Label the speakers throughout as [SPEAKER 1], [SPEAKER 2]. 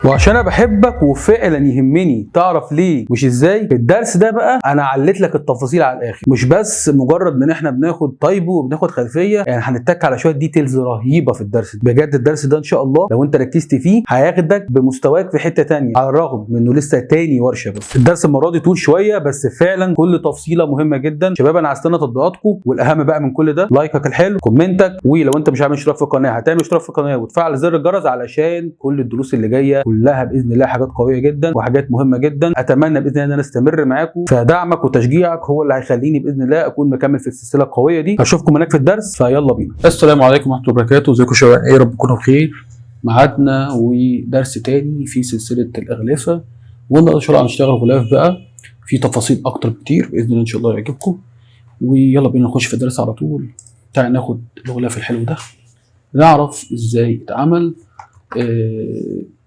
[SPEAKER 1] وعشان انا بحبك وفعلا يهمني تعرف ليه مش ازاي. في الدرس ده بقى انا عليت لك التفاصيل على الاخر، مش بس مجرد من احنا بناخد typo وبناخد خلفية، يعني هنتك على شوية details رهيبة في الدرس ده. بجد الدرس ده ان شاء الله لو انت ركزت فيه هياخدك بمستواك في حتة تانية، على الرغم من انه لسه تاني ورشه. بس الدرس المرة دي طول شوية، بس فعلا كل تفصيله مهمة جدا. شباب انا هستنى تطبيقاتكم، والاهم بقى من كل ده like ك الحلو، comment ك، ولو انت مش عامل اشتراك في القناة هتعمل اشتراك في القناة وتفعل زر الجرس علشان كل الدروس اللي جاية كلها باذن الله حاجات قوية جدا وحاجات مهمة جدا. اتمنى باذن الله ان انا استمر معاكم، فدعمك وتشجيعك هو اللي هيخليني باذن الله اكون مكمل في السلسلة القوية دي. اشوفكم هناك في الدرس، فيلا بينا.
[SPEAKER 2] السلام عليكم ورحمة الله وبركاته. ازيكم يا شباب؟ ايه رب تكونوا بخير. ميعادنا ودرس تاني في سلسلة الاغلفه، والنهارده ان شاء الله هنشتغل غلاف بقى في تفاصيل اكتر بكتير باذن الله، ان شاء الله يعجبكم. ويلا بينا نخش في الدرس على طول. تعال ناخد الغلاف الحلو ده، نعرف ازاي اتعمل،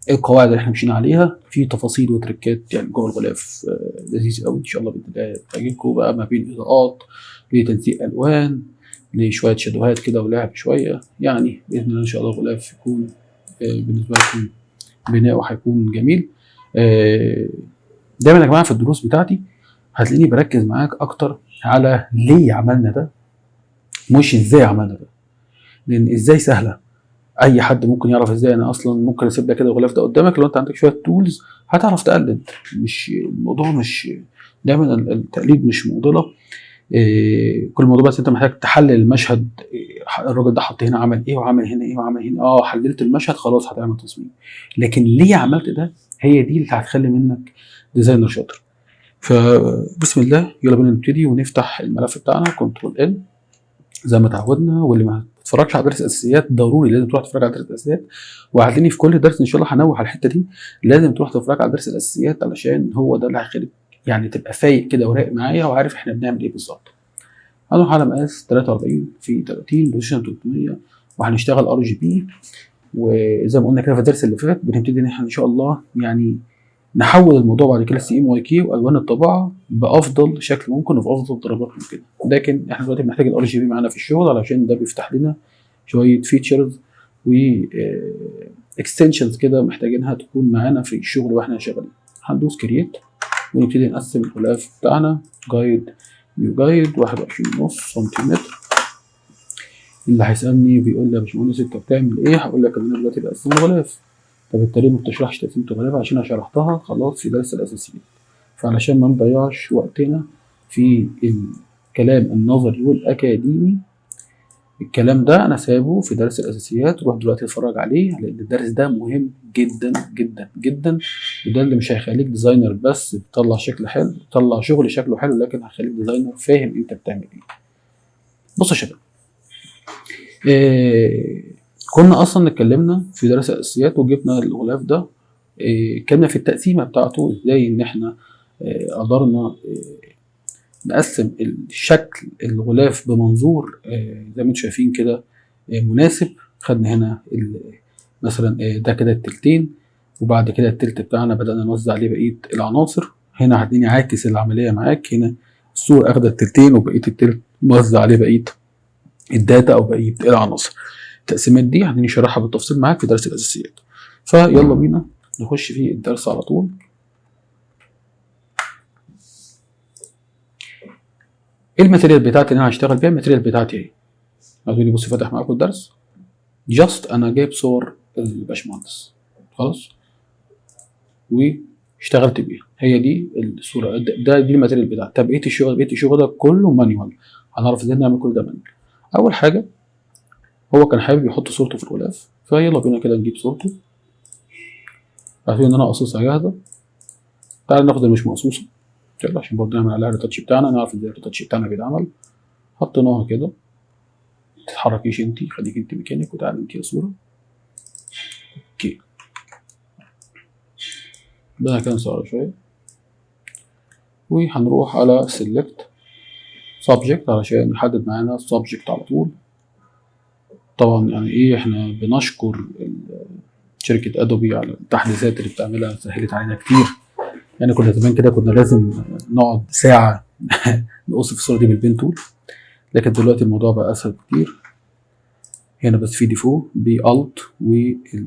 [SPEAKER 2] ايه القواعد اللي احنا مشينا عليها، في تفاصيل وتريكات يعني جوه الغلاف، لذيذ قوي ان شاء الله باذن الله تعجبكم. بقى ما بين اضاءات لتنسيق الوان لشويه shadow هات كده ولعب شوية، يعني باذن الله ان شاء الله الغلاف يكون بالنسبة لكم بناؤه هيكون جميل. دايما يا جماعة في الدروس بتاعتي هتلاقيني بركز معاك اكتر على ليه عملنا ده، مش ازاي عملنا ده، لان ازاي سهلة، اي حد ممكن يعرف ازاي. انا اصلا ممكن اسيب لك كده الغلاف ده قدامك، لو انت عندك شوية tools هتعرف تقلد. مش الموضوع، مش دايما التقليد مش معضلة. كل الموضوع بس انت محتاج تحلل المشهد، الراجل ده حط هنا عمل ايه وعمل هنا ايه وعمل هنا، حللت المشهد خلاص هتعمل تصميم. لكن ليه عملت ده، هي دي اللي هتخلي منك designer شاطر. فبسم الله يلا بينا نبتدي ونفتح الملف بتاعنا control N زي ما تعودنا. واللي ما تتفرجش على درس الاساسيات ضروري لازم تروح تتفرج على درس الاساسيات، وهتلاقيني في كل درس ان شاء الله هنوه على الحتة دي. لازم تروح تتفرج على درس الاساسيات علشان هو ده اللي هيخليك يعني تبقى فايق كده ورايق معايا وعارف احنا بنعمل ايه بالظبط. هنروح على مقاس 43 في 30 resolution 300 وهنشتغل RGB. وزي ما قلنا كده في الدرس اللي فات بنبتدي ان احنا ان شاء الله يعني نحول الموضوع بعد كده CMYK والوان الطباعة بافضل شكل ممكن وبافضل درجات ممكنة. لكن احنا دلوقتي بنحتاج ال RGB معانا في الشغل علشان ده بيفتح لنا شوية features و extensions كده محتاجينها تكون معانا في الشغل واحنا شغالين. هندوس create ونبتدي نقسم الغلاف بتاعنا guide new guide 21.5 سنتيمتر. اللي هيسالني بيقول لي يا باشمهندس انت بتعمل ايه؟ هقول لك ان انا دلوقتي بقسم الغلاف. طب انت ليه ما بتشرحش تقسيمه الغلاف؟ عشان انا شرحتها خلاص في درس الاساسيات، فعلشان ما نضيعش وقتنا في الكلام النظري والاكاديمي الكلام ده انا سايبه في درس الاساسيات، روح دلوقتي اتفرج عليه لان الدرس ده مهم جدا جدا جدا، وده اللي مش هيخليك designer بس بتطلع شكل حلو، تطلع شغل شكله حلو، لكن هيخليك designer فاهم انت بتعمل ايه. بصوا يا شباب، كنا اصلا اتكلمنا في درس الاساسيات وجبنا الغلاف ده، اتكلمنا في التقسيمه بتاعته ازاي ان احنا قدرنا نقسم الشكل الغلاف بمنظور زي ما انتم شايفين كده مناسب. خدنا هنا مثلا ده كده التلتين، وبعد كده التلت بتاعنا بدأنا نوزع عليه بقية العناصر. هنا هتلاقيني عاكس العملية معاك، هنا الصورة أخدة التلتين وبقية التلت موزع عليه بقية ال data أو بقية العناصر. التقسيمات دي هتلاقيني شارحها بالتفصيل معاك في درس الأساسيات. فيلا بينا نخش في الدرس على طول. ايه ال material بتاعتي اللي انا هشتغل بيها؟ ال material بتاعتي اهي. هتقولي بص فاتح معاكم الدرس، just انا جايب صور الباشمهندس خلاص واشتغلت بيها، هي دي الصورة، دي ال material بتاعتي. طب بقية الشغل؟ بقية الشغل ده كله manual، هنعرف ازاي نعمل كل ده manual. اول حاجة هو كان حابب يحط صورته في الغلاف، فيلا بينا كده نجيب صورته. عارفين ان انا قصصها جاهزة، تعالى ناخد اللي مش مقصوصة يلا عشان برضه نعمل عليها ال retouch بتاعنا، نعرف ازاي ال retouch بتاعنا بيتعمل. حطيناها كده، متتحركيش انتي، خليك انتي مكانك وتعالي انتي يا صوره. okay ده كان صغير شوية، وهنروح على select subject علشان يحدد معانا subject على طول. طبعا يعني ايه، احنا بنشكر شركة ادوبي على التحديثات اللي بتعملها، سهلت علينا كتير. كنا زمان كده كنا لازم نقعد ساعة نقص في الصورة دي بال pen tool، لكن دلوقتي الموضوع بقى أسهل كتير. هنا بس في défaut ب alt وال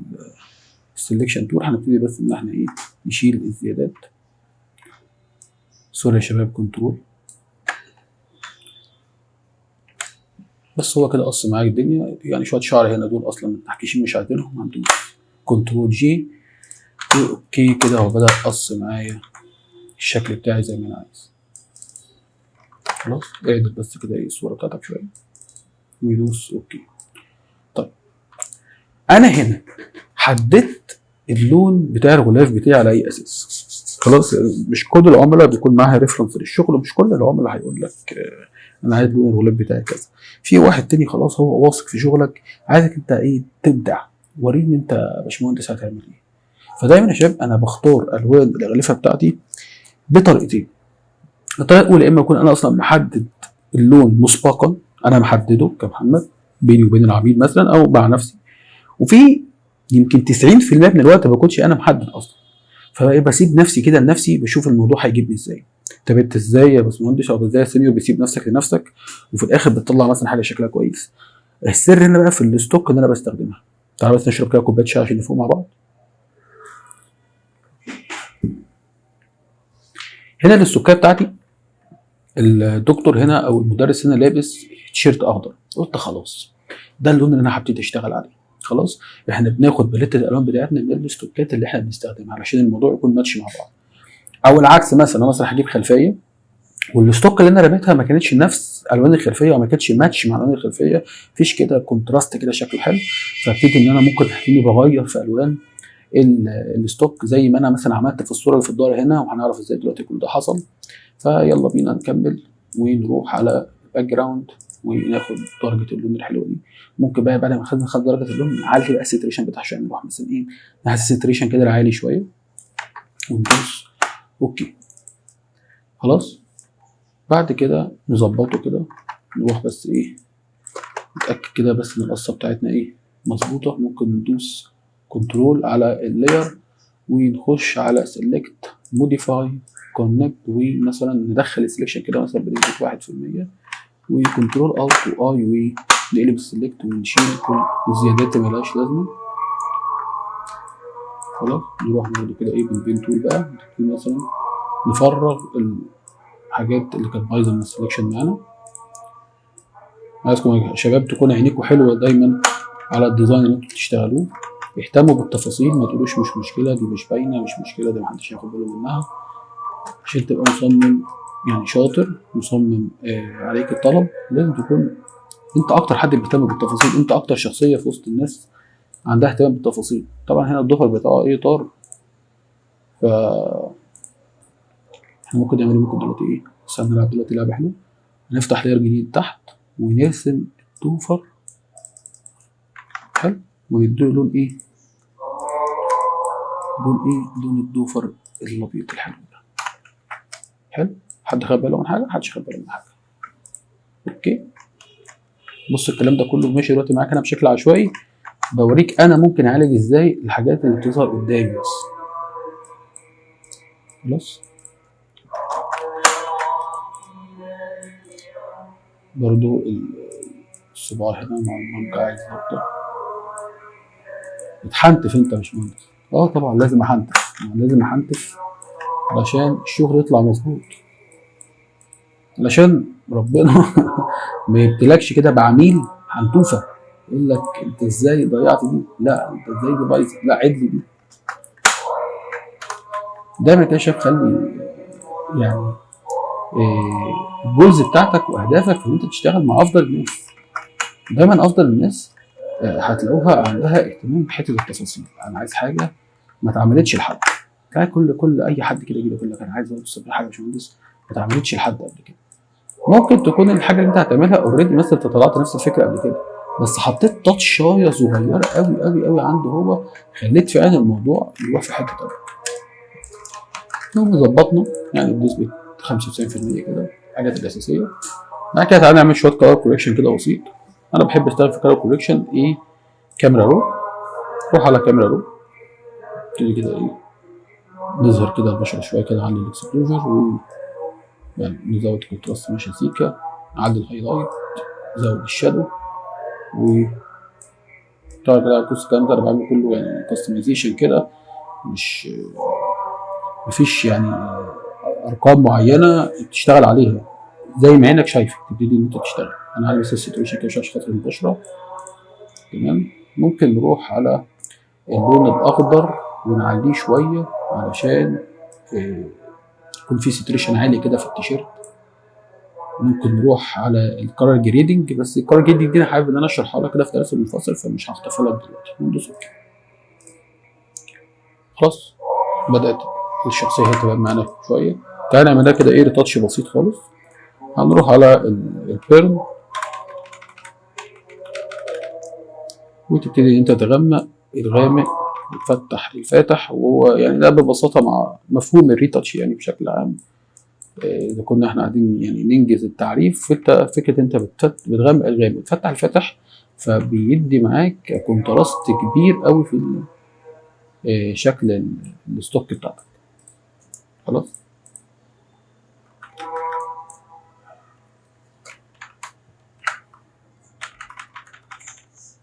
[SPEAKER 2] ال selection tool، هنبتدي بس ان احنا ايه نشيل الزيادات. sorry يا شباب، control. بس هو كده قص معاك الدنيا، يعني شوية شعر هنا دول اصلا متنحكشين مش عايزينهم، هندوس control J okay كده هو بدا قص معايا الشكل بتاعي زي ما انا عايز. خلاص اعدل بس كده ايه الصورة بتاعتك شوية ويدوس okay. طيب انا هنا حددت اللون بتاع الغلاف بتاعي على اي اساس؟ خلاص مش كل العملاء بيكون معاها reference للشغل، ومش كل العملاء هيقول لك انا عايز لون الغلاف بتاعي كذا. في واحد تاني خلاص هو واثق في شغلك، عايزك انت ايه تبدع، وريني انت يا باشمهندس هتعمل ايه. فدايما يا شباب انا بختار الوان الاغلفه بتاعتي بطريقتين. الطريقة الاولى اما اكون انا اصلا محدد اللون مسبقا، انا محددة كمحمد بيني وبين العميل مثلا او مع نفسي، وفي يمكن 90% من الوقت ما بكونش انا محدد اصلا، فبسيب نفسي كده لنفسي بشوف الموضوع هيجيبني ازاي. طب انت ازاي يا باشمهندس او ازاي يا senior بتسيب نفسك لنفسك وفي الاخر بتطلع مثلا حاجة شكلها كويس؟ السر هنا بقى في ال stock اللي انا بستخدمها. تعالوا بس نشرب كده كوباية شاي عشان نفوق مع بعض. هنا ال stock بتاعتي، الدكتور هنا او المدرس هنا لابس تيشيرت اخضر، قلت خلاص ده اللون اللي انا هبتدي اشتغل عليه. خلاص احنا بناخد palette الالوان بتاعتنا من ال stockات اللي احنا بنستخدمها علشان الموضوع يكون ماتش مع بعض. او العكس مثلا، انا مثلا هجيب خلفية وال stock اللي انا رميتها ما كانتش نفس الوان الخلفية او ما كانتش ماتش مع الوان الخلفية، مفيش كده contrast كده شكله حلو، فابتدي ان انا ممكن هتلاقيني بغير في الوان ال stock زي ما انا مثلا عملت في الصورة اللي في الدار هنا، وهنعرف ازاي دلوقتي كل ده حصل. فيلا بينا نكمل ونروح على ال background وناخد درجه اللون الحلوة دي. ممكن بقى بعد ما خدنا درجه اللون نعلي بقى ال saturation بتاعها شوية، نروح مثلا ايه نحس ال saturation كده العالي شوية وندوس okay. خلاص بعد كده نظبطه كده، نروح بس ايه نتاكد كده بس ان القصة بتاعتنا ايه مظبوطة. ممكن ندوس control على ال layer ونخش على select modify connect، ومثلا ندخل ال selection كده مثلا بنسبة 1%، و control alt و I ونقلب ال select ونشيل كل الزيادات اللي ملهاش لازمه. خلاص نروح برضه كده ايه بال pen tool بقى مثلا نفرغ الحاجات اللي كانت بايظة من ال selection معانا. عايزكم يا شباب تكون عينيكم حلوة دايما على ال design اللي انتوا بتشتغلوه، اهتموا بالتفاصيل، ما تقولوش مش مشكلة دي مش باينة، مش مشكلة دي محدش هياخد باله منها، عشان تبقى مصمم يعني شاطر، مصمم عليك الطلب. لازم تكون انت اكتر حد بيهتم بالتفاصيل، انت اكتر شخصية في وسط الناس عندها اهتمام بالتفاصيل. طبعا هنا الضفر بتاعه ايه طار، ف احنا ممكن نعمل ممكن دلوقتي ايه، بس هنلعب دلوقتي لعبه حلوة. هنفتح layer جديد تحت ونرسم الضفر حلو، ونديله لون ايه، لون ايه، لون الضفر الابيض الحلو ده. حلو، حد خد باله من حاجة؟ محدش خد باله من حاجة. okay بص الكلام ده كله ماشي دلوقتي معاك انا بشكل عشوائي، بوريك انا ممكن اعالج ازاي الحاجات اللي بتظهر قدامي بس. خلاص برضو الصباع هنا مع المنقع عايز ظبطه. اتحنتف انت يا باشمهندس؟ اه طبعا لازم احنتف، لازم احنتف علشان الشغل يطلع مظبوط، علشان ربنا ما يبتلكش كده بعميل حنتوفه يقول لك انت ازاي ضيعت دي، لا انت ازاي دي بايظة، لا عدل دي. دايما كده شايف خلي يعني ال goals بتاعتك واهدافك في ان انت تشتغل مع افضل الناس. دايما افضل الناس هتلاقوها عندها اهتمام بحته التفاصيل. انا عايز حاجة ما اتعملتش لحد، تلاقي كل اي حد كده يجي يقول لك انا عايز ابص حاجة يا باشمهندس ما اتعملتش لحد قبل كده. ممكن تكون الحاجة اللي انت هتعملها already مثلا انت طلعت نفس الفكرة قبل كده، بس حطيت touch ايه صغيرة قوي قوي قوي عنده هو، خليت فعلا الموضوع يروح في حتة تانية. المهم ظبطنا يعني بنسبة 95% كده الحاجات الاساسية. بعد كده تعالى نعمل شوية color correction كده بسيط. انا بحب اشتغل في color correction ايه، camera raw. روح على camera raw، ابتدي كده ايه نظهر كده البشرة شوية كده، نعلي ال exposure و يعني نزود contrast ماشي سيكا، نعلي ال highlight، نزود ال shadow و طبعا كده بص الكلام ده انا بعمل كله يعني customization كده، مش مفيش يعني ارقام معينة تشتغل عليها، زي ما عينك شايفه تبتدي ان انت تشتغل. انا هعمل بس ال saturation كده عشان خاطر البشرة. تمام. ممكن نروح على اللون الاخضر ونعليه شوية علشان يكون في saturation عالي كده في التيشيرت. ممكن نروح على ال color grading، بس ال color grading دي انا حابب ان انا اشرحها لك كده في درس منفصل، فمش هخطفها لك دلوقتي. ندوس okay. خلاص بدات الشخصية هي تبقى معانا شوية. تعالى نعملها كده ايه retouch بسيط خالص. هنروح على ال burn وتبتدي انت تغمق الغامق وتفتح الفاتح، وهو يعني ده ببساطة مع مفهوم ال retouch يعني بشكل عام. اذا كنا احنا قاعدين يعني ننجز التعريف، فانت فكرة انت بتغمق الغامق وتفتح الفاتح، فبيدي معاك contrast كبير قوي في شكل ال stock بتاعتك. خلاص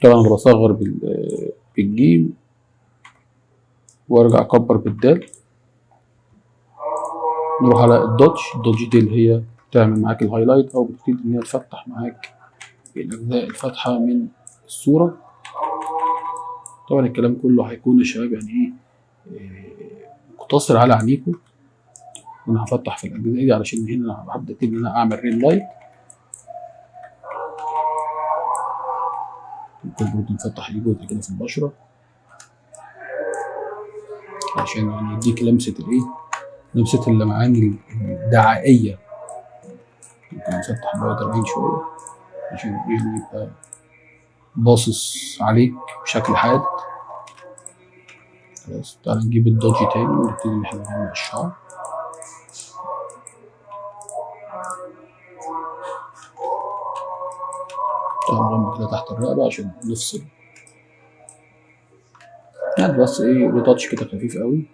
[SPEAKER 2] طبعا انا بصغر بالجيم وارجع اكبر بالدال. نروح على ال dodge، ال dodge دي اللي هي بتعمل معاك ال highlight او بتبتدي ان هي تفتح معاك الاجزاء الفاتحة من الصورة. طبعا الكلام كله هيكون يا شباب يعني ايه مقتصر على عينيكم، وانا هفتح في الاجزاء دي علشان هنا هبدا ان انا اعمل rim light. ممكن برضه نفتح ايه جزء كده في البشرة عشان يعني يديك لمسه الايه، لمسه اللمعان الدعائية. ممكن نفتح بياض العين شوية عشان يعني يبقى باصص عليك بشكل حاد. خلاص تعالى نجيب ال dodge تاني ونبتدي ان احنا نعمل الشعر. تعالى نغمق كده تحت الرقبة عشان نفصل يعني، بس ايه retouch كده خفيف قوي.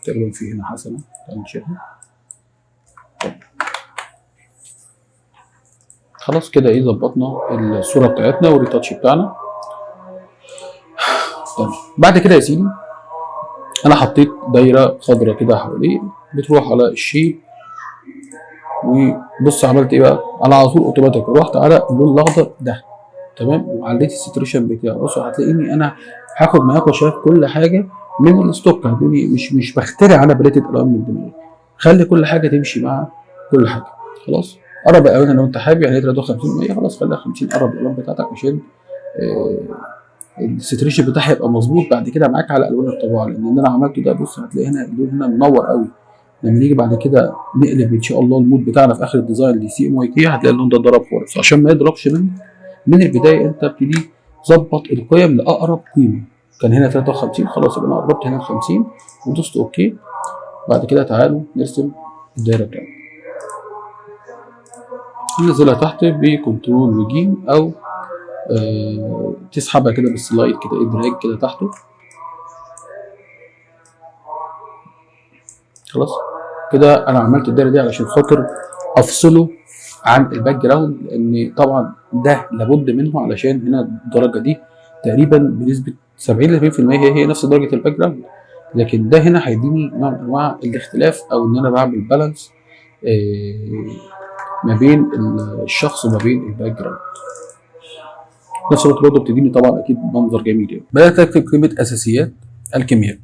[SPEAKER 2] تقريبا في هنا حسنة، تعالى نشيلها. طيب خلاص كده ايه ظبطنا الصورة بتاعتنا وال retouch بتاعنا. طيب بعد كده يا سيدي انا حطيت دايرة خضراء كده حواليه، بتروح على ال shape وبص عملت ايه بقى؟ انا على طول اوتوماتيك رحت على اللون الاخضر ده، تمام، وعليت ال saturation بتاعه. بصوا هتلاقيني انا هاخد معاكم يا شباب كل حاجة من ال stock، هتلاقيني مش بخترع انا palette الوان من دماغي، خلي كل حاجة تمشي مع كل حاجة. خلاص قرب الالوان لو انت حابب، يعني 53 100 خلاص خليها 50، قرب الالوان بتاعتك عشان ال saturation بتاعها يبقى مظبوط بعد كده معاك على الوان الطباعة. لان اللي انا عملته ده بص هتلاقي هنا اللون هنا منور قوي، لما نيجي بعد كده نقلب ان شاء الله ال mode بتاعنا في اخر ال design ل CMYK هتلاقي اللون ده ضرب خالص. عشان ما يضربش من البداية انت ابتدي ظبط القيم لاقرب قيمة. كان هنا 53، خلاص يبقى انا قربت هنا 50 ودوست okay. بعد كده تعالوا نرسم الدايرة بتاعتنا، ننزلها تحت ب control وجيم او تسحبها كده بال slide كده ايه drag كده تحته. خلاص كده انا عملت الدايرة دي علشان خاطر افصله عن ال background، لان طبعا ده لابد منه علشان هنا الدرجة دي تقريبا بنسبة 70 ل 80% هي نفس درجه ال background، لكن ده هنا هيديني نوع من انواع الاختلاف او ان انا بعمل balance ما بين الشخص وما بين ال background. نفس الوقت برضه بتديني طبعا اكيد منظر جميل يعني. بدات اكتب كلمة اساسيات الكيمياء.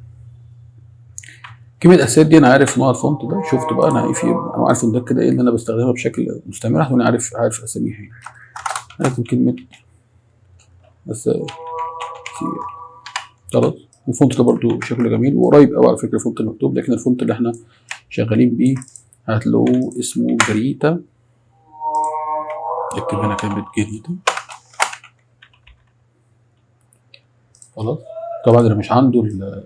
[SPEAKER 2] كلمة اساسيات دي انا عارف نوع ال font ده، شفت بقى انا ايه في انواع ال font ات كده ايه اللي انا بستخدمها بشكل مستمر، وانا عارف اساميها يعني. اكتب كلمة اساسيات خلاص. ال font ده برضه شكله جميل وقريب قوي على فكرة ال font المكتوب، لكن ال font اللي احنا شغالين بيه هتلاقوه اسمه جريتا. اكتب هنا كلمة جريتا. خلاص طبعا اللي مش عنده ال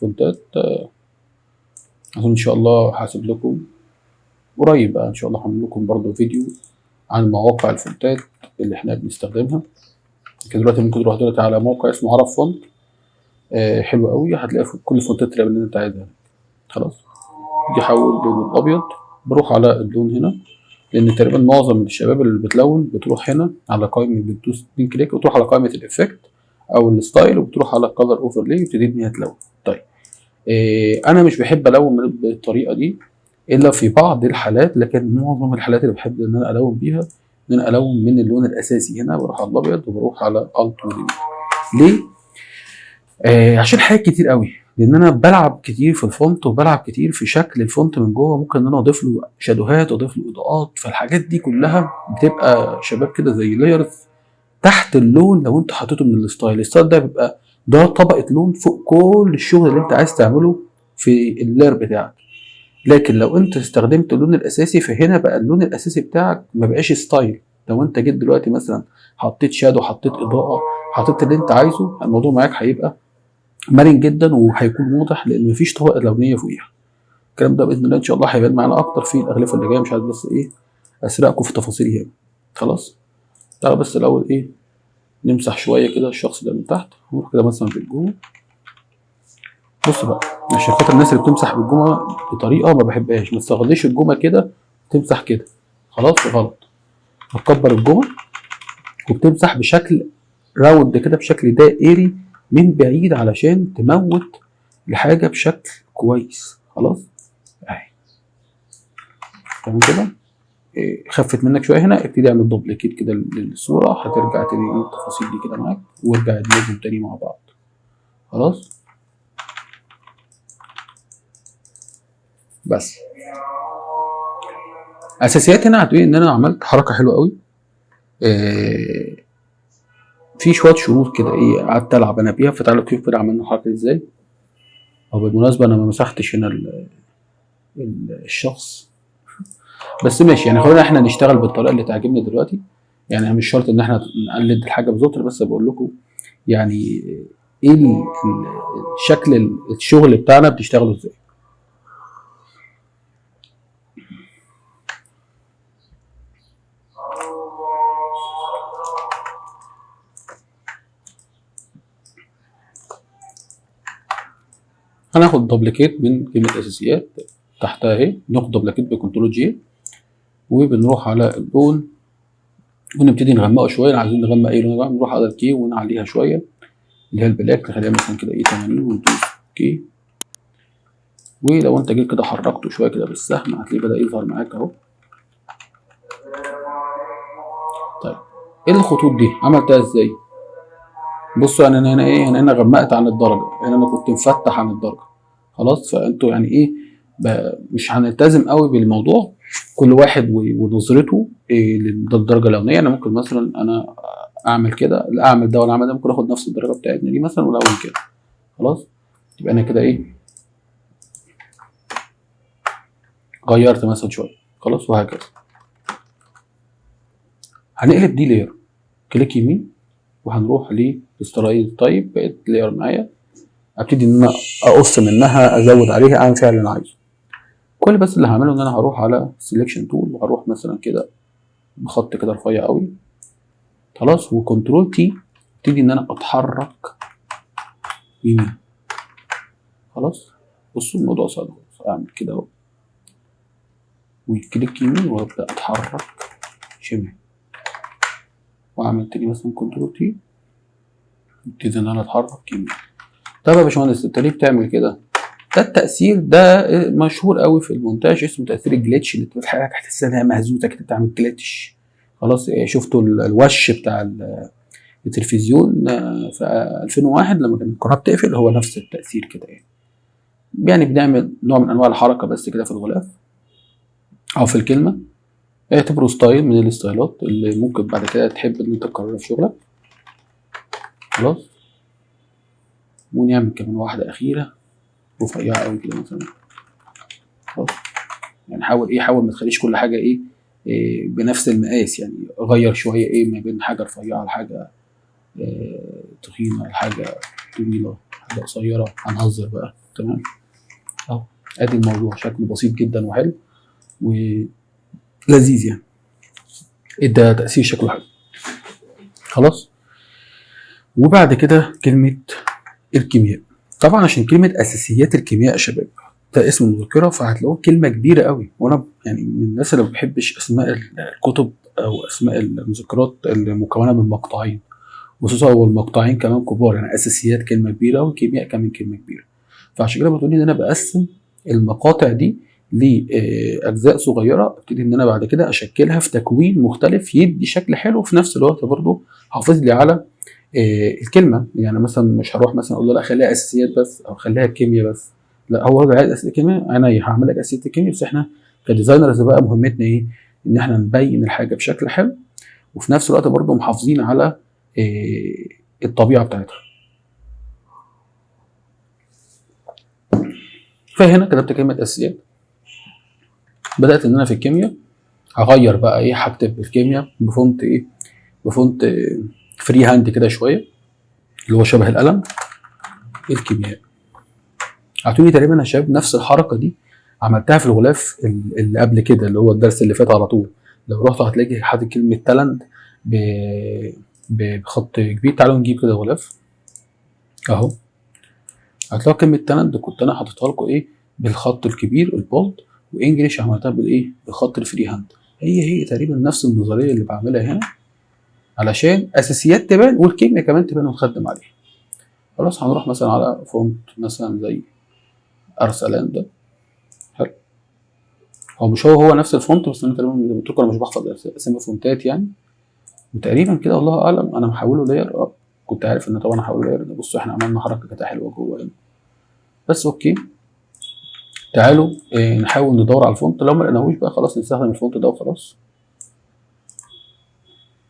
[SPEAKER 2] font ات اظن ان شاء الله هسيب لكم قريب بقى ان شاء الله هعمل لكم برضو فيديو عن مواقع ال font ات اللي احنا بنستخدمها. لكن دلوقتي ممكن تروح دلوقتي على موقع اسمه عرب فونت، حلو قوي، هتلاقي كل ال font ات اللي انت عايزها. خلاص دي حول لون الابيض، بروح على اللون هنا لان تقريبا معظم الشباب اللي بتلون بتروح هنا على قائمة، بتدوس 2 click وتروح على قائمة ال effect او ال style، وبتروح على color overlay وتبتدي ان هي تلون. طيب انا مش بحب الون بالطريقة دي الا في بعض الحالات، لكن معظم الحالات اللي بحب ان انا الون بيها ان انا الون من اللون الاساسي. هنا بروح على الابيض وبروح على Alt و delete. ليه؟ عشان حاجات كتير قوي، لان انا بلعب كتير في ال font وبلعب كتير في شكل ال font من جوه، ممكن ان انا اضيف له shadow هات واضيف له اضاءات، فالحاجات دي كلها بتبقى شباب كده زي layers تحت اللون. لو انت حطيته من ال style، ال style ده بيبقى ده طبقه لون فوق كل الشغل اللي انت عايز تعمله في ال layer بتاعك. لكن لو انت استخدمت اللون الاساسي فهنا بقى اللون الاساسي بتاعك ما بقاش style. لو انت جيت دلوقتي مثلا حطيت shadow، حطيت اضاءه، حطيت اللي انت عايزه، الموضوع معاك هيبقى مرن جدا وهيكون واضح، لان مفيش طبقه لونيه فوقيها. الكلام ده باذن الله ان شاء الله هيبان معانا اكتر في الاغلفه اللي جاية، مش عايز بس ايه اسرقكم في تفاصيل هنا. خلاص تعالى بس الاول ايه نمسح شوية كده الشخص ده من تحت، نروح كده مثلا بالجوم. بص بقى عشان خاطر الناس اللي بتمسح بالجومه بطريقة ما بحبهاش، ما تستغلش الجومه كده تمسح كده، خلاص غلط. بتكبر الجومه وبتمسح بشكل round كده، بشكل دائري من بعيد علشان تموت الحاجة بشكل كويس. خلاص اهي تمام كده. خفت منك شوية هنا، ابتدي اعمل duplicate كده للصورة، هترجع تاني ايه التفاصيل دي كده معاك، وارجع ادمجهم تاني مع بعض. خلاص بس اساسيات هنا هتلاقي ان انا عملت حركة حلوة قوي. في شوية شروط كده ايه قعدت العب انا بيها، فتعالوا نشوف كده عملنا الحركة ازاي. او بالمناسبة انا ما مسحتش هنا الشخص، بس ماشي يعني خلينا احنا نشتغل بالطريقة اللي تعجبنا دلوقتي. يعني مش شرط ان احنا نقلد الحاجة بالظبط، بس بقول لكم يعني ايه الشكل الشغل بتاعنا بتشتغلوا ازاي. هناخد duplicate من كلمة اساسيات تحتها اهي، ناخد duplicate ب control J، وبنروح على اللون ونبتدي نغمقه شوية. عايزين نغمق اي لون بقى، نروح على ال key ونعليها شوية اللي هي ال black، نخليها مثلا كده ايه 80 وندوس okay. ولو انت جيت كده حركته شوية كده بالسهم هتلاقيه بدا يظهر معاك اهو. طيب ايه الخطوط دي عملتها ازاي؟ بصوا يعني انا هنا ايه، يعني انا غمقت عن الدرجة، يعني انا كنت مفتح عن الدرجة. خلاص فانتوا يعني ايه مش هنلتزم قوي بالموضوع، كل واحد ونظرته إيه للدرجة اللونيه. انا ممكن مثلا انا اعمل كده، لا اعمل ده ولا اعمل ده، ممكن اخد نفس الدرجة بتاعتنا دي مثلا والاول كده. خلاص يبقى انا كده ايه غيرت مثلا شوية. خلاص وهكذا. هنقلب دي layer، click يمين وهنروح ل rasterize. طيب بقت layer معايا، ابتدي ان انا اقص منها، ازود عليها، اعمل فيها اللي انا عايزه. كل بس اللي هعمله ان انا هروح على selection tool وهروح مثلا كده بخط كده رفيع قوي. خلاص و control T، ابتدي ان انا اتحرك يمين. خلاص بصوا الموضوع سهل خالص، اعمل كده اهو و click يمين وابدا اتحرك شمال، واعمل تاني مثلا control T، ابتدي ان انا اتحرك يمين. طب يا باشمهندس انت ليه بتعمل كده؟ ده التأثير ده مشهور قوي في المونتاج، اسمه تأثير ال glitch، اللي بتبقى حاجة هتحس انها مهزوزة كده بتعمل glitch. خلاص شفتوا الوش بتاع التلفزيون في 2001 لما كان القناة بتقفل، هو نفس التأثير كده يعني. يعني بنعمل نوع من انواع الحركة بس كده في الغلاف او في الكلمة. اعتبره style من ال style ات اللي ممكن بعد كده تحب ان انت تكررها في شغلك. خلاص ونعمل كمان واحدة أخيرة رفيعة أوي كده مثلا. خلاص يعني حاول إيه، حاول ما تخليش كل حاجة إيه بنفس المقاس، يعني غير شوية إيه ما بين حاجة رفيعة لحاجة تخينة لحاجة طويلة حاجة قصيرة. هنهزر بقى. تمام أهو أدي الموضوع شكله بسيط جدا وحلو ولذيذ، يعني إدى تأثير شكله حلو. خلاص وبعد كده كلمة الكيمياء. طبعا عشان كلمة أساسيات الكيمياء يا شباب ده اسم المذكرة، فهتلاقوه كلمة كبيرة قوي، وأنا يعني من الناس اللي ما بحبش أسماء الكتب أو أسماء المذكرات اللي مكونة من مقطعين، وخصوصا هو المقطعين كمان كبار، يعني اساسيات كلمة كبيرة والكيمياء كمان كلمة كبيرة. فعشان كده بتقولي ان انا بقسم المقاطع دي لاجزاء صغيرة، ابتدي ان انا بعد كده اشكلها في تكوين مختلف يدي شكل حلو، وفي نفس الوقت برضو حافظ لي على الكلمة. يعني مثلا مش هروح مثلا اقول له لا خليها اساسيات بس او خليها كيمياء بس، لا هو راجل عايز اساسيات كيمياء، انا هعمل لك اساسيات الكيمياء، بس احنا ك designers بقى مهمتنا ايه؟ ان احنا نبين الحاجة بشكل حلو، وفي نفس الوقت برضو محافظين على الطبيعة بتاعتها. فهنا كتبت كلمة اساسيات، بدات ان انا في الكيمياء هغير بقى ايه، هكتب الكيمياء ب font ايه، ب font free hand كده شوية اللي هو شبه القلم الكيمياء. هتقولي تقريبا يا شباب نفس الحركة دي عملتها في الغلاف اللي قبل كده اللي هو الدرس اللي فات على طول. لو رحت هتلاقي حاطط كلمة talent بخط كبير. تعالوا نجيب كده غلاف اهو، هتلاقوا كلمة talent كنت انا حاططها لكم ايه بالخط الكبير ال bold، و English عملتها بالايه بالخط ال free hand. هي تقريبا نفس النظرية اللي بعملها هنا علشان اساسيات تبان والكيمياء كمان تبان ونخدم عليها. خلاص هنروح مثلا على font مثلا زي ارسلان ده، حلو. هو مش هو نفس ال font، بس انا تقريبا زي ما قلت لكم انا مش بحفظ اسامي فونتات يعني، وتقريبا كده الله اعلم انا محوله layer. كنت عارف ان طبعا هحوله layer. بصوا احنا عملنا حركة كده حلوة جوه هنا بس. okay تعالوا نحاول ندور على ال font، لو ما لقيناهوش بقى خلاص نستخدم ال font ده وخلاص.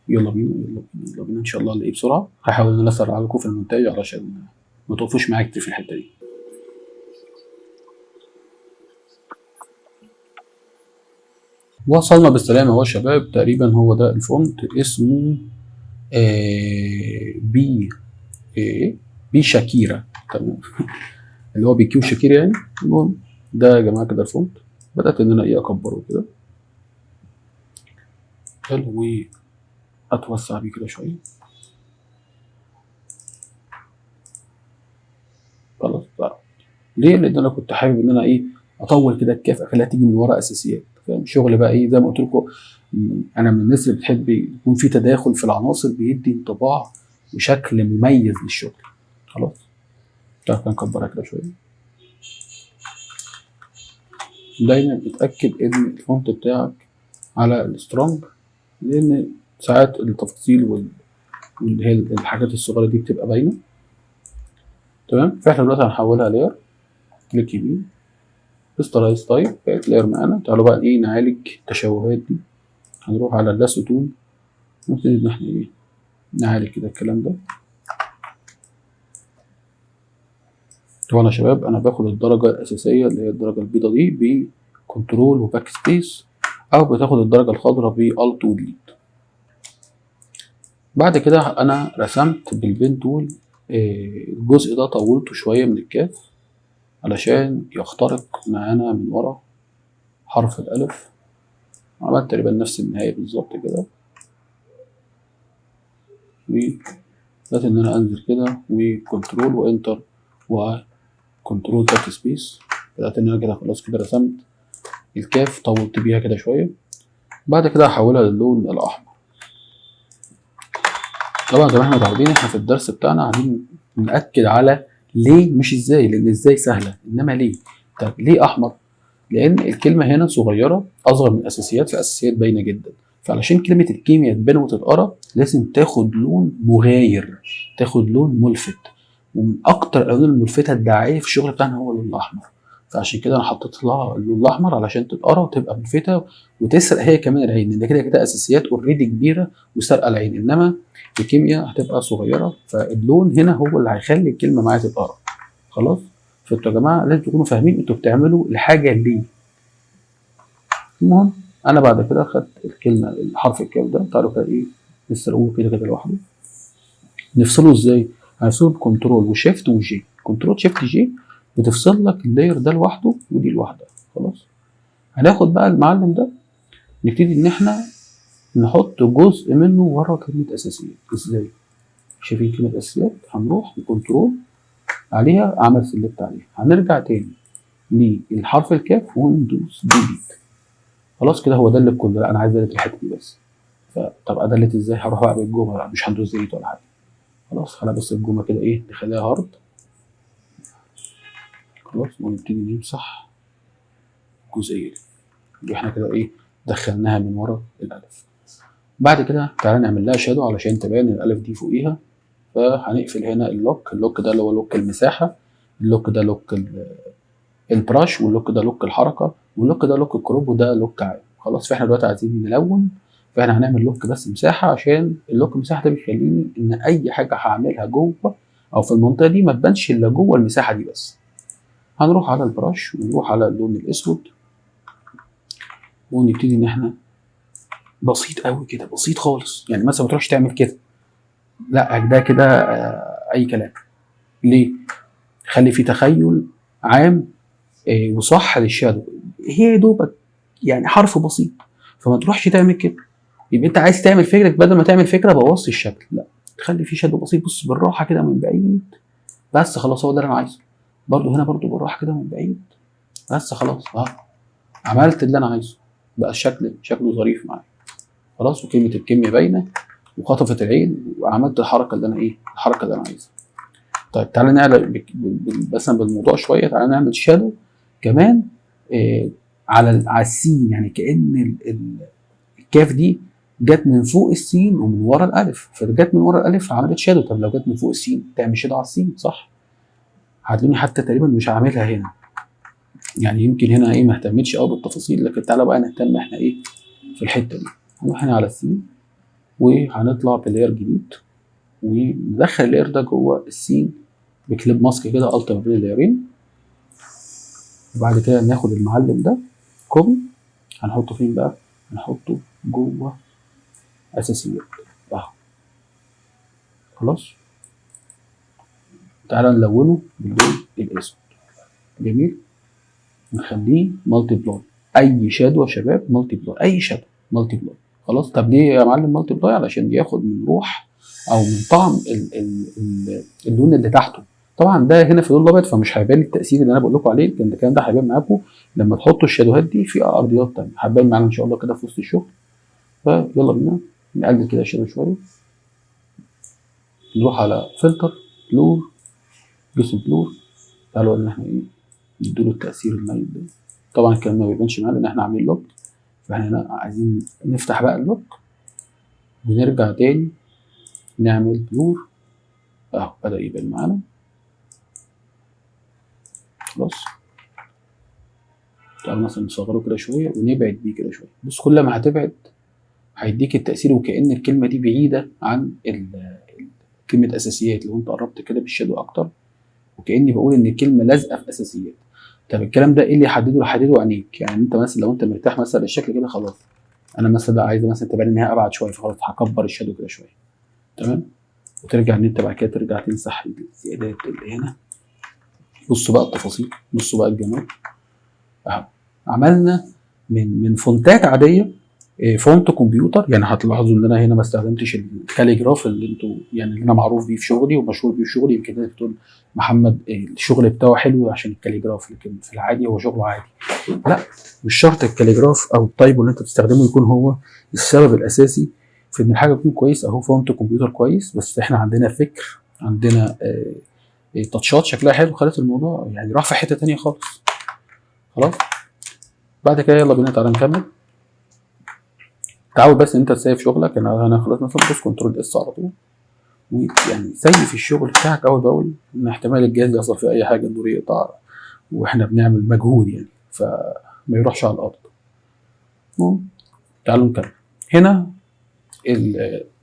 [SPEAKER 2] يلا بينا يلا بينا يلا بينا ان شاء الله نلاقيه بسرعة. هحاول ان انا اسرع لكم في المونتاج علشان ما تقفوش معايا كتير في الحتة دي. وصلنا بالسلامة اهو يا شباب، تقريبا هو ده ال font، اسمه بي بي شاكيرا، تمام اللي هو بيكيو شاكيرا يعني. المهم ده يا جماعة كده ال font، بدات ان انا ايه اكبره كده حلو واتوسع بيه كده شوية. خلاص بقى. ليه؟ لان انا كنت حابب ان انا ايه اطول كده الكاف، اخليها تيجي من ورا اساسيات، فاهم؟ شغل بقى ايه زي ما قلت لكم، انا من الناس اللي بتحب يكون في تداخل في العناصر، بيدي انطباع وشكل مميز للشغل. خلاص تعالى نكبرها كده شوية. دايما اتاكد ان ال font بتاعك على ال strong، لان ساعات التفاصيل واللي هي الحاجات الصغيرة دي بتبقى باينة. تمام، فاحنا دلوقتي هنحولها layer، click يمين rasterize type، بقت layer معانا. تعالوا بقى ايه نعالج التشوهات دي. هنروح على ال lasso tool ونبتدي ان احنا ايه نعالج كده الكلام ده. طبعا يا شباب انا باخد الدرجة الاساسية اللي هي الدرجة البيضة دي ب control و backspace، او بتاخد الدرجة الخضراء ب alt و delete. بعد كده انا رسمت بال pen tool الجزء ده، طولته شوية من الكاف علشان يخترق معانا من ورا حرف الالف. عملت تقريبا نفس النهاية بالظبط كده، وبدأت ان انا انزل كده و control و enter و control backspace. بدأت ان انا كده خلاص كده رسمت الكاف، طولت بيها كده شوية. بعد كده هحولها للون الاحمر. طبعا زي ما احنا متعودين احنا في الدرس بتاعنا عايزين نأكد على ليه مش ازاي، لان ازاي سهلة انما ليه. طب ليه احمر؟ لان الكلمة هنا صغيرة، اصغر من الاساسيات، فالاساسيات باينة جدا. فعلشان كلمة الكيمياء تبان وتتقرا لازم تاخد لون مغاير، تاخد لون ملفت، ومن اكتر الالوان الملفته الدعائية في الشغل بتاعنا هو اللون الاحمر. فعشان كده انا حطيت لها اللون الاحمر علشان تتقرا وتبقى ملفته وتسرق هي كمان العين، لان كده كده اساسيات already كبيرة وسرقة العين، انما الكيمياء هتبقى صغيرة، فاللون هنا هو اللي هيخلي الكلمة معايا تتقرا. خلاص، فانتوا يا جماعة لازم تكونوا فاهمين انتوا بتعملوا الحاجة ليه. المهم انا بعد كده خدت الكلمة الحرف الكاف ده، تعالوا كده ايه نسرقوه كده كده لوحده. نفصله ازاي؟ هنفصله ب control و shift و J. control shift J بتفصل لك ال layer ده لوحده ودي لوحدها. خلاص، هناخد بقى المعلم ده نبتدي ان احنا نحط جزء منه ورا كلمة اساسيات. ازاي؟ شايفين كلمة اساسيات؟ هنروح ب control عليها، عمل select عليها، هنرجع تاني للحرف الكاف وندوس delete. خلاص كده هو delete كله. لا انا عايز delete الحتة دي بس. فطب ا delete ازاي؟ هروح بقى بالجملة، مش هندوس delete ولا حاجة. خلاص خلينا بس الجملة كده ايه نخليها hard. خلاص ونبتدي نمسح الجزئية دي اللي احنا كده ايه دخلناها من ورا الالف. بعد كده تعالى نعمل لها shadow علشان تبان الالف دي فوقيها. فهنقفل هنا ال lock، ال lock ده اللي هو lock المساحة، ال lock ده lock ال brush، وال lock ده lock الحركة، وال lock ده lock ال crop، وده lock عام. خلاص فاحنا دلوقتي عايزين نلون، فاحنا هنعمل lock بس مساحة، عشان ال lock مساحة ده بيخليني ان اي حاجة هعملها جوه او في المنطقة دي ما تبانش الا جوه المساحة دي بس. هنروح على ال brush ونروح على اللون الاسود ونبتدي ان احنا بسيط قوي كده، بسيط خالص. يعني مثلا ما تروحش تعمل كده، لا ده كده اي كلام. ليه؟ خلي في تخيل عام وصح لل shadow، هي يا دوبك يعني حرف بسيط، فما تروحش تعمل كده. يبقى انت عايز تعمل فكرة، بدل ما تعمل فكرة بوظت الشكل، لا تخلي في shadow بسيط. بص بالراحة كده من بعيد بس، خلاص هو ده اللي انا عايزه. برضو هنا برضو بالراحة كده من بعيد بس، خلاص عملت اللي انا عايزه، بقى الشكل شكله ظريف معايا. خلاص وكلمه الكيمياء باينة وخطفت العين، وعملت الحركة اللي انا ايه، الحركة اللي انا عايزها. طيب تعالى نعلى مثلا بالموضوع شوية، تعالى نعمل shadow كمان على السين، يعني كأن الكاف دي جت من فوق السين ومن ورا الالف، فجت من ورا الالف عملت shadow. طب لو جت من فوق السين تعمل shadow على السين، صح؟ هتلاقيني حتى تقريبا مش عاملها هنا، يعني يمكن هنا ايه ما اهتمتش قوي بالتفاصيل، لكن تعالى بقى نهتم احنا ايه في الحتة دي. هنروح هنا على السين وهنطلع ب layer جديد وندخل ال layer ده جوه السين ب clip mask كده alt ما بين ال layer ين. وبعد كده ناخد المعلم ده copy، هنحطه فين بقى؟ هنحطه جوه اساسيات اهو. خلاص تعالى نلونه باللون الاسود. جميل، نخليه multiply. اي shadow يا شباب multiply، اي shadow multiply. خلاص طب ليه يا معلم multiply؟ علشان ياخد من روح او من طعم ال ال ال اللون اللي تحته. طبعا ده هنا في اللون الابيض فمش هيبان التاثير اللي انا بقول لكم عليه، لكن الكلام ده هيبان معاكم لما تحطوا ال shadow هات دي في ارضيات ثانية، هتبان معانا ان شاء الله كده في وسط الشغل. فيلا بينا نقلل كده ال shadow شوية، نروح على filter blur gaussian blur. تعالوا ان احنا ايه نديله التاثير الميت ده. طبعا الكلام ما بيبانش معانا لان احنا عاملين lock، فاحنا هنا عايزين نفتح بقى ال lock ونرجع تاني نعمل blur اهو، بدأ يبان معانا. خلاص تعالوا مثلا نصغره كده شوية ونبعد بيه كده شوية. بص كل ما هتبعد هيديك التأثير وكأن الكلمة دي بعيدة عن كلمة أساسيات. لو أنت قربت كده بال shadow أكتر وكأني بقول إن الكلمة لازقة في أساسيات. طب الكلام ده إيه اللي يحدده؟ يحدده عينيك. يعني أنت مثلا لو أنت مرتاح مثلا للشكل كده خلاص، أنا مثلا لا عايز مثلا تبان إنها أبعد شوية، فخلاص هكبر ال shadow كده شوية. تمام، وترجع إن أنت بعد كده ترجع تمسح الزيادات اللي هنا. بصوا بقى التفاصيل، بصوا بقى الجمال أهو. عملنا من font ات عادية font كمبيوتر. يعني هتلاحظوا ان انا هنا ما استخدمتش ال calligraph اللي انتوا يعني اللي انا معروف بيه في شغلي ومشهور بيه في شغلي. يمكن الناس بتقول محمد الشغل بتاعه حلو عشان ال calligraph، لكن في العادي هو شغله عادي. لا مش شرط ال calligraph او ال typo اللي انت بتستخدمه يكون هو السبب الاساسي في ان الحاجة تكون كويس. اهو font كمبيوتر كويس، بس احنا عندنا فكر، عندنا touch ات شكلها حلو، خلت الموضوع يعني راح في حتة تانية خالص. خلاص بعد كده يلا بينا تعالى نكمل. تعود بس ان انت تسيف شغلك. انا خلاص مثلا بص control S على طول، ويعني save الشغل بتاعك اول باول، ان احتمال الجهاز يحصل فيه اي حاجة، النور يقطع واحنا بنعمل مجهود يعني، فما يروحش على الارض. المهم، تعالوا نكمل. هنا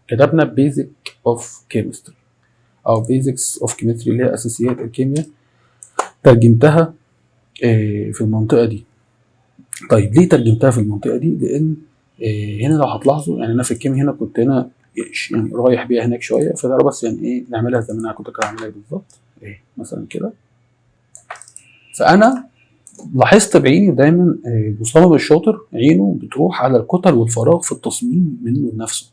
[SPEAKER 2] كتبنا basic of chemistry او basics of chemistry اللي هي اساسيات الكيمياء، ترجمتها في المنطقة دي. طيب ليه ترجمتها في المنطقة دي؟ لان هنا لو هتلاحظوا يعني انا في الكيمياء هنا كنت هنا يعني رايح بيها هناك شوية، فتعالوا بس يعني ايه نعملها زي ما انا كنت عاملها بالظبط، ايه مثلا كده. فانا لاحظت بعيني دايما المصمم الشاطر عينه بتروح على الكتل والفراغ في التصميم منه لنفسه.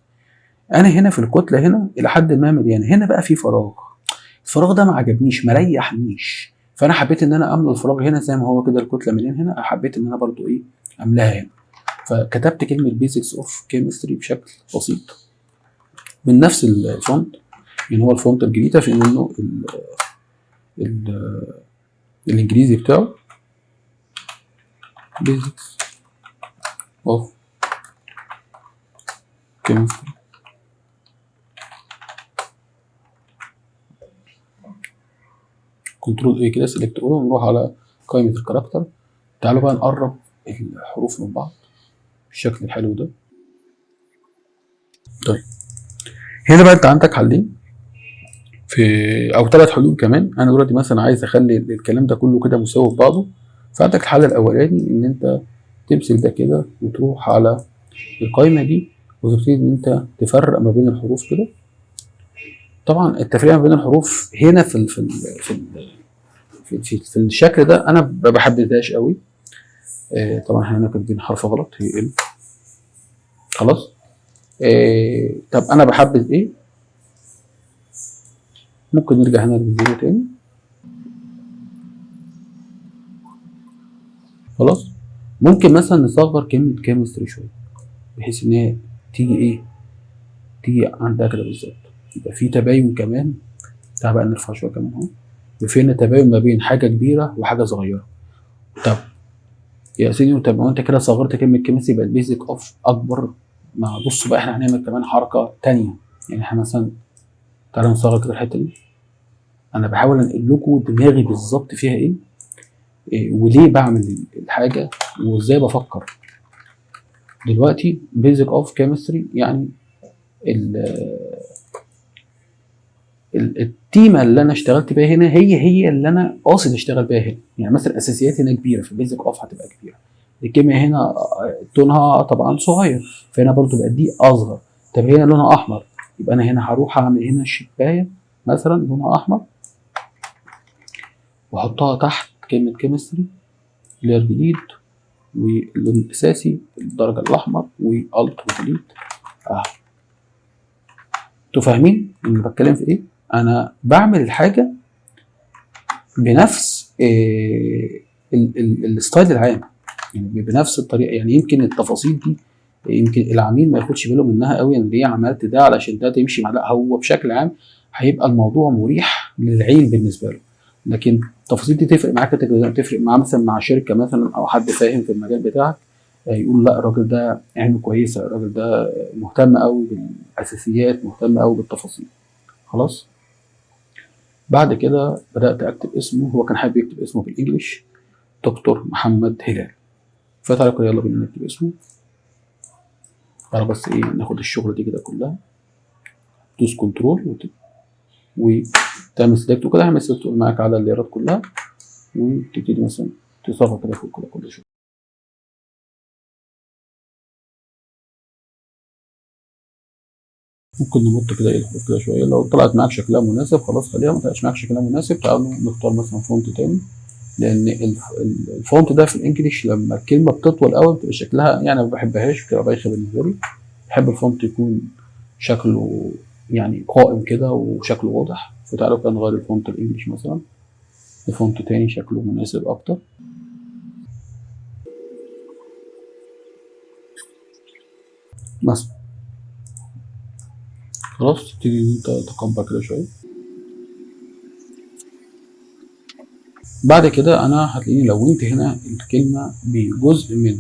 [SPEAKER 2] انا هنا في الكتلة هنا الى حد ما مليانة، هنا بقى في فراغ، الفراغ ده ما عجبنيش، ما ريحنيش، فانا حبيت ان انا املى الفراغ هنا زي ما هو كده الكتلة مليان هنا، حبيت ان انا برضو ايه املاها هنا. فكتبت كلمة basics of chemistry بشكل بسيط من نفس ال font. يعني هو ال font الجديدة في منه ال ال الانجليزي بتاعه basics of chemistry. control A كده select all، ونروح على قائمة ال character. تعالوا بقى نقرب الحروف من بعض بالشكل الحلو ده. طيب هنا بقى انت عندك حلين في او 3 حلول كمان. انا دلوقتي مثلا عايز اخلي الكلام ده كله كده مساوي في بعضه، فعندك الحل الاولاني ان انت تمسك ده كده وتروح على القايمة دي وتبتدي ان انت تفرق ما بين الحروف كده. طبعا التفريق ما بين الحروف هنا في ال في ال في ال في, في, في الشكل ده انا ما بحبذهاش قوي. طبعا احنا هنا كاتبين حرف غلط، هي ال خلاص. طب انا بحبذ ايه؟ ممكن نرجع هنا لل zero تاني خلاص. ممكن مثلا نصغر كلمة chemistry شوية بحيث ان هي تيجي ايه، تيجي عندها كده بالظبط، يبقى في تباين كمان. تعال بقى نرفع شوية كمان اهو، يبقى في هنا تباين ما بين حاجة كبيرة وحاجة صغيرة. طب يا سيدي، طب ما انت كده صغرت كلمة chemistry بقت basic of اكبر. ما بص بقى احنا هنعمل كمان حركة تانية، يعني احنا مثلا تعالوا نصغر كده الحتة دي. انا بحاول انقل لكم دماغي بالظبط فيها ايه، إيه وليه بعمل الحاجة وازاي بفكر. دلوقتي basic of chemistry يعني التيمه اللي انا اشتغلت بيها هنا هي اللي انا قاصد اشتغل بيها هنا. يعني مثلا الاساسيات هنا كبيرة، في ال basic of هتبقى كبيرة. الكيمياء هنا لونها طبعا صغير، فهنا برضو بقت دي اصغر. طب هنا لونها احمر، يبقى انا هنا هروح اعمل هنا شبايه مثلا لونها احمر واحطها تحت كلمة chemistry layer جديد واللون الاساسي الدرجة الاحمر و alt و delete اهو. انتوا فاهمين انا بتكلم في ايه؟ انا بعمل الحاجة بنفس ال style العام، يعني بنفس الطريقة. يعني يمكن التفاصيل دي يمكن العميل ما ياخدش باله منها قوي، انا ليه عملت ده علشان ده تمشي مع، لا هو بشكل عام هيبقى الموضوع مريح للعين بالنسبة له. لكن التفاصيل دي تفرق معاك، تفرق معاه مثلا مع شركة مثلا او حد فاهم في المجال بتاعك، يقول لا الراجل ده عينه كويسة، الراجل ده مهتم قوي بالاساسيات، مهتم قوي بالتفاصيل. خلاص بعد كده بدات اكتب اسمه، هو كان حابب يكتب اسمه بال English دكتور محمد هلال، فتعالوا كده يلا بينا نكتب اسمه. تعالوا بس ايه ناخد الشغلة دي كده كلها، دوس control وتعمل select وكده، هعمل select معاك على ال layer ات كلها، وتبتدي مثلا تصغر كده فوق كده كل شوية. ممكن نمط كده ايه الحروف كده شوية، لو طلعت معاك شكلها مناسب خلاص خليها، ما طلعتش معاك شكلها مناسب تعالوا نختار مثلا font تاني، لان ال font ده في ال English لما الكلمة بتطول قوي بتبقى شكلها يعني ما بحبهاش، بتبقى بايخة بالنسبة لي. بحب ال font يكون شكله يعني قائم كده وشكله واضح، فتعالوا كده نغير ال font ال English مثلا ل font تاني شكله مناسب اكتر. مثلا خلاص تبتدي انت تكبر كده شوية. بعد كده انا هتلاقيني لونت هنا الكلمة بجزء من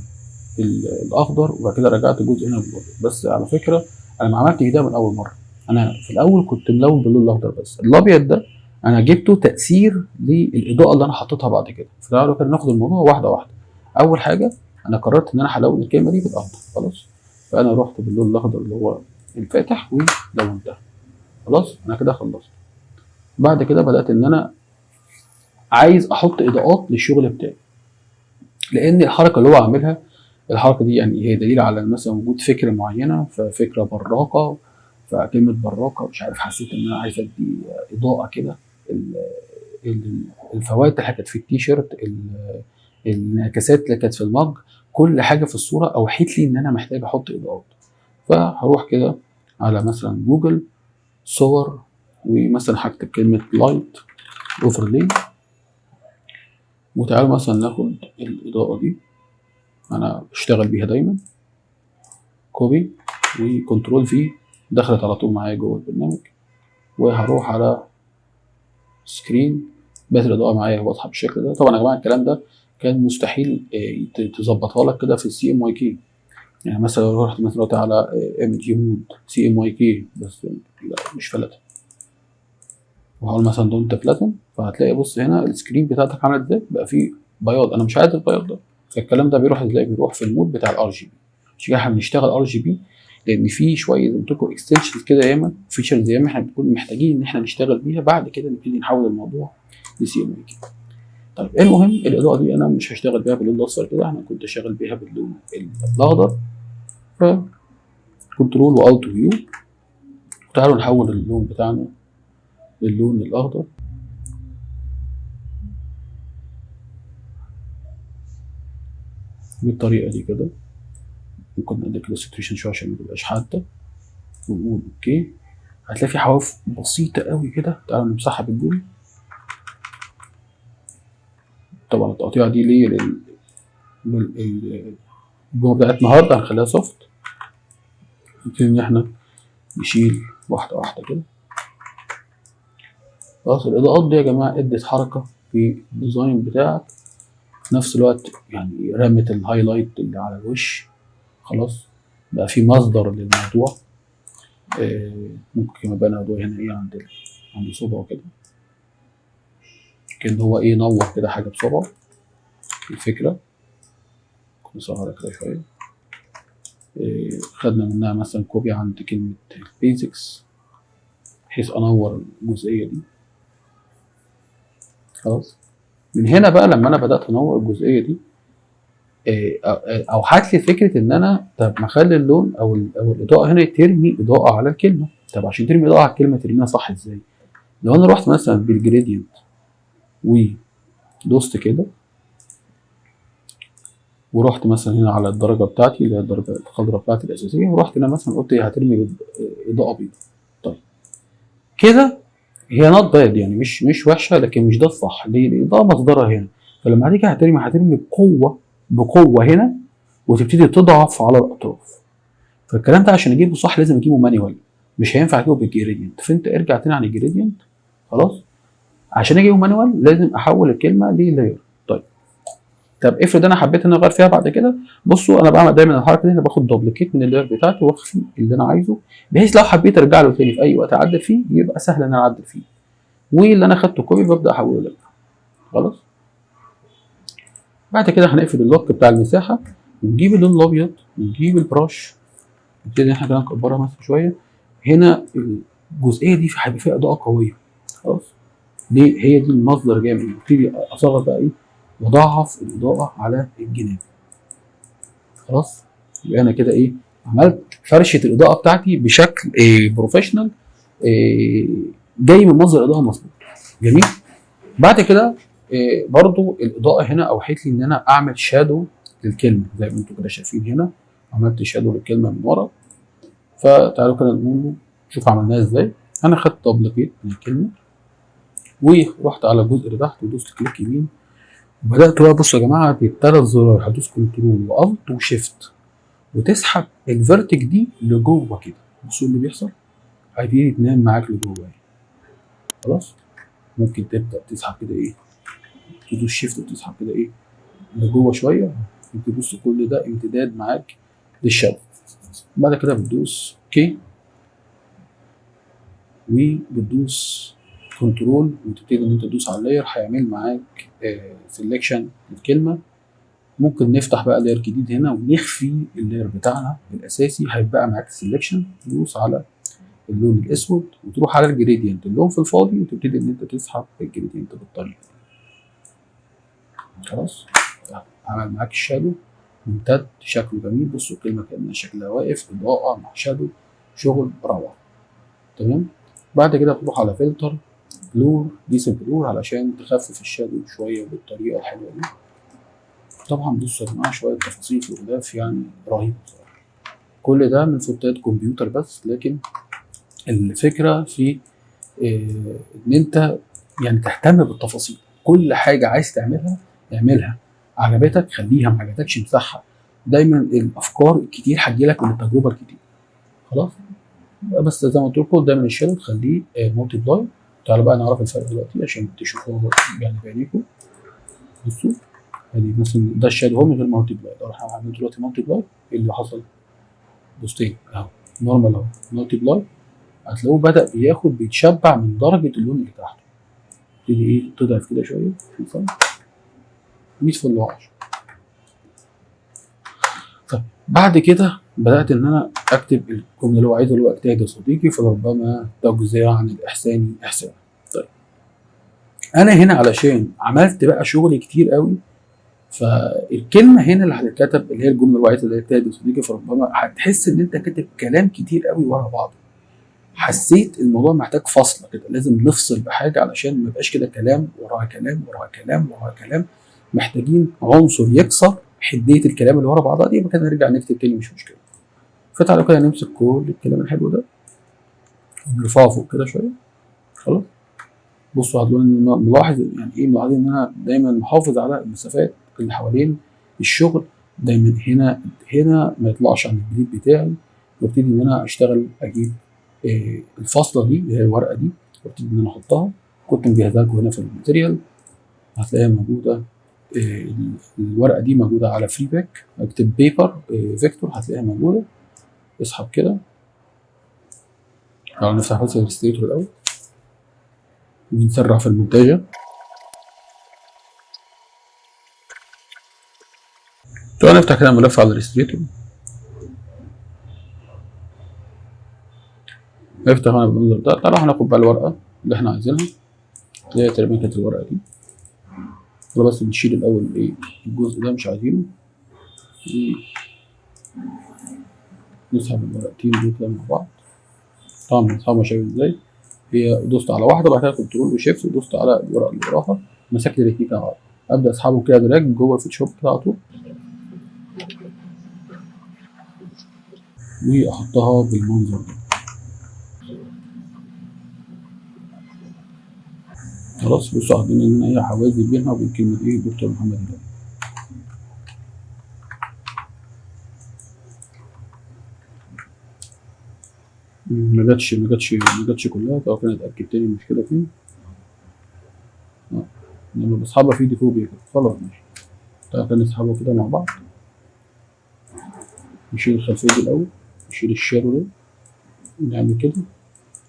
[SPEAKER 2] الاخضر، وبعد كده رجعت جزء هنا بالابيض. بس على فكرة انا ما عملتش ده من اول مرة، انا في الاول كنت ملون باللون الاخضر بس، الابيض ده انا جبته تاثير للاضاءة اللي انا حطيتها بعد كده. فتعالوا كده ناخد الموضوع واحدة واحدة. اول حاجة انا قررت ان انا هلون الكلمة دي بالاخضر، خلاص فانا رحت باللون الاخضر اللي هو الفاتح ولونتها، خلاص انا كده خلصت. بعد كده بدات ان انا عايز احط اضاءات للشغل بتاعي، لان الحركة اللي هو عاملها الحركة دي يعني هي دليل على مثلا وجود فكرة معينة، ففكره براقه، فكلمه براقه مش عارف حسيت ان انا عايز ادي اضاءه كده، الفواتح اللي كانت في التيشيرت، الانعكاسات اللي كانت في المج، كل حاجة في الصورة اوحت لي ان انا محتاج احط اضاءات. فهروح كده على مثلا جوجل صور، ومثلا هكتب كلمة light overlay، وتعالوا مثلا ناخد الاضاءة دي انا بشتغل بيها دايما، copy و control V، دخلت على طول معايا جوه البرنامج. وهروح على screen، بقت الاضاءة معايا واضحة بالشكل ده. طبعا يا جماعة الكلام ده كان مستحيل تظبطها لك كده في ال CMYK. يعني مثلا لو رحت مثلا على image mode CMYK بس لا مش flatten، وهقول مثلا don't flatten، فهتلاقي بص هنا ال screen بتاعتك عامله ازاي، بقى فيه بياض. انا مش عايز البياض ده، فالكلام ده بيروح ازاي؟ بيروح في ال mode بتاع ال RGB. عشان كده احنا بنشتغل RGB، لان في شوية زي ما قلت لكم extensions كده ياما، features ياما احنا بنكون محتاجين ان احنا نشتغل بيها، بعد كده نبتدي نحول الموضوع ل CMYK. طيب المهم الاضاءة دي انا مش هشتغل بيها باللون الاصفر كده، انا كنت شغال بيها باللون الاخضر. ف control و alt و U، تعالوا نحول اللون بتاعنا للون الاخضر. بالطريقة دي كده. ممكن نديك ال saturation شوية عشان ما تبقاش حادة، ونقول okay. هتلاقي في حواف بسيطة قوي كده، تعالوا نمسحها بالجول. طبعا التقطيعه دي ليه؟ لان الجملة بتاعت النهارده هنخليها soft. نبتدي ان احنا نشيل واحدة واحدة كده. خلاص الاضاءات دي يا جماعة ادت حركة في ال design بتاعك، في نفس الوقت يعني رمت ال highlight اللي على الوش. خلاص بقى في مصدر للموضوع. ممكن كمان بقى ناخده هنا ايه عند صبعه كده، كان هو ايه نور كده حاجة بصبعه. الفكرة نصغرها كده شوية. خدنا منها مثلا copy عند كلمة ال basics بحيث انور الجزئية دي. خلاص من هنا بقى لما انا بدات انور الجزئية دي، اوحت لي فكرة ان انا طب ما اخلي اللون او الاضاءة هنا ترمي اضاءه على الكلمة. طب عشان ترمي اضاءه على الكلمة ترميها صح ازاي؟ لو انا رحت مثلا بال gradient ودوست كده، ورحت مثلا هنا على الدرجة بتاعتي اللي هي الدرجة الخضراء بتاعتي الاساسية، ورحت هنا مثلا قلت هترمي اضاءه بيضاء. طيب كده هي not bad يعني مش وحشة، لكن مش ده الصح. ليه؟ الاضاءة مصدرها هنا، فلما هتيجي هترمي بقوة هنا وتبتدي تضعف على الاطراف. فالكلام ده عشان اجيبه صح لازم اجيبه manual، مش هينفع اجيبه بال gradient. فانت ارجع تاني عن ال gradient. خلاص عشان اجيبه manual لازم احول الكلمة ل layer. طيب طب افرض انا حبيت ان اغير فيها بعد كده، بصوا انا بعمل دايما الحركة دي، انا باخد duplicate من ال layer بتاعتي واخفي اللي انا عايزه، بحيث لو حبيت ارجع له تاني في اي وقت اعدل فيه يبقى سهل ان انا اعدل فيه، واللي انا خدته copy ببدا احوله لك. خلاص بعد كده هنقفل ال lock بتاع المساحة ونجيب اللون الابيض ونجيب ال brush، نبتدي ان احنا كده نكبرها مثلا شوية. هنا الجزئية دي هيبقى فيها اضاءه قوية. خلاص ليه؟ هي دي المصدر جاي منه. ابتدي اصغر بقى ايه واضعف الاضاءة على الجناب. خلاص يبقى انا كده ايه عملت فرشه الاضاءة بتاعتي بشكل إيه professional، إيه جاي من مصدر اضاءه مظبوط. جميل. بعد كده إيه برضو الاضاءة هنا اوحت لي ان انا اعمل shadow للكلمة، زي ما انتم كده شايفين هنا عملت shadow للكلمة من ورا. فتعالوا كده نقول شوف عملناها ازاي. انا خدت duplicate من الكلمة ورحت على الجزء اللي تحت ودوست click يمين، وبدات بقى بصوا يا جماعة بالثلاث زرار، هدوس control و alt و shift وتسحب ال vertex دي لجوه كده. بصوا اللي بيحصل، هيبتدي تنام معاك لجوه يعني. خلاص ممكن تبدا تسحب كده ايه، تدوس shift وتسحب كده ايه لجوه شوية، تبص كل ده امتداد معاك لل shadow. بعد كده بتدوس okay وبتدوس control وتبتدي ان انت تدوس على ال layer، هيعمل معاك selection للكلمة. ممكن نفتح بقى layer جديد هنا ونخفي ال layer بتاعنا الاساسي، هيبقى معاك ال selection. تدوس على اللون الاسود وتروح على ال gradient اللون في الفاضي وتبتدي ان انت تسحب ال gradient بالطريقة دي. خلاص عمل معاك ال shadow ممتد شكله جميل. بصوا الكلمة كانها شكلها واقف، اضاءه مع shadow، شغل روعه. تمام. بعد كده تروح على filter blur، decent blur علشان تخفف ال shadow شوية بالطريقة الحلوة دي. طبعا بصوا يا جماعة شوية تفاصيل في الغلاف يعني رهيبة بصراحة. كل ده من فونتات كمبيوتر بس، لكن الفكرة في ان انت يعني تهتم بالتفاصيل. كل حاجة عايز تعملها اعملها، عجبتك خليها، ما عجبتكش امسحها. دايما الافكار الكتير هتجيلك من التجربة الكتير. خلاص بس زي ما قلت لكم دايما ال shadow تخليه multiply. تعالوا بقى نعرف الفرق دلوقتي عشان تشوفوه يعني بعينيكم. بصوا ادي مثلا ده ال shadow اهو من غير multiply، لو احنا عاملين دلوقتي multiply ايه اللي حصل؟ بصتين اهو normal اهو multiply، هتلاقوه بدأ بياخد بيتشبع من درجة اللون اللي تحته. تبتدي ايه تضعف كده شوية مثلا 100 فل و10. طيب بعد كده بدأت إن أنا أكتب الجملة اللي هو عايزها، اللي هو اجتهد يا صديقي فلربما تجزي عن الإحسان إحسانا. طيب أنا هنا علشان عملت بقى شغل كتير قوي، فالكلمة هنا اللي هتتكتب اللي هي الجملة اللي هو عايزها اللي هي اجتهد يا صديقي فربما، هتحس إن أنت كاتب كلام كتير قوي ورا بعضه. حسيت الموضوع محتاج فصل كده، لازم نفصل بحاجة علشان ما يبقاش كده كلام وراها كلام وراها كلام وراها كلام. محتاجين عنصر يكسر حديه الكلام اللي ورا بعضها دي، يبقى كده نرجع نكتب تاني مش مشكلة. فتعالوا كده نمسك كل الكلام الحلو ده ونرفعه فوق كده شوية. خلاص بصوا هتلاقوا ان ملاحظ يعني ايه، ملاحظين ان انا دايما محافظ على المسافات اللي حوالين الشغل، دايما هنا هنا ما يطلعش عن ال bleed بتاعي، وابتدي ان انا اشتغل اجيب الفاصلة دي اللي هي الورقة دي، وابتدي ان انا احطها. كنت مجهزها لكم هنا في ال material، هتلاقيها موجودة. الورقة دي موجودة على Freepik، اكتب paper vector هتلاقيها موجودة. اسحب كده، تعالوا نفتح بس ال Illustrator الاول ونسرع في المونتاجه. تعالوا نفتح كده ملف على ال Illustrator، نفتح هنا بالمنظر ده. تعالوا هناخد بقى الورقة اللي احنا عايزينها اللي هي تقريبا كانت الورقة دي. يلا بس نشيل الاول ايه الجزء ده مش عايزينه، نسحب الورقتين دول كده مع بعض. طبعا بنسحبها شايف ازاي، هي دوست على واحدة بعد كده control و shift ودوست على الورقة اللي وراها، مسكت الاثنين كده مع بعض. ابدا اسحبهم كده drag جوه ال Photoshop كده على طول، واحطها بالمنظر ده. خلاص بصوا عندنا ان اي حوازي بينها وبين كلمة ايه دكتور محمد هلال. ما جاتش كلها. طب كده نتاكد تاني المشكلة فين. لما بسحبها في دي فوبيا كده. خلاص ماشي. طب كده نسحبها كده مع بعض، نشيل الخلفية دي الاول، نشيل ال shadow ده، نعمل كده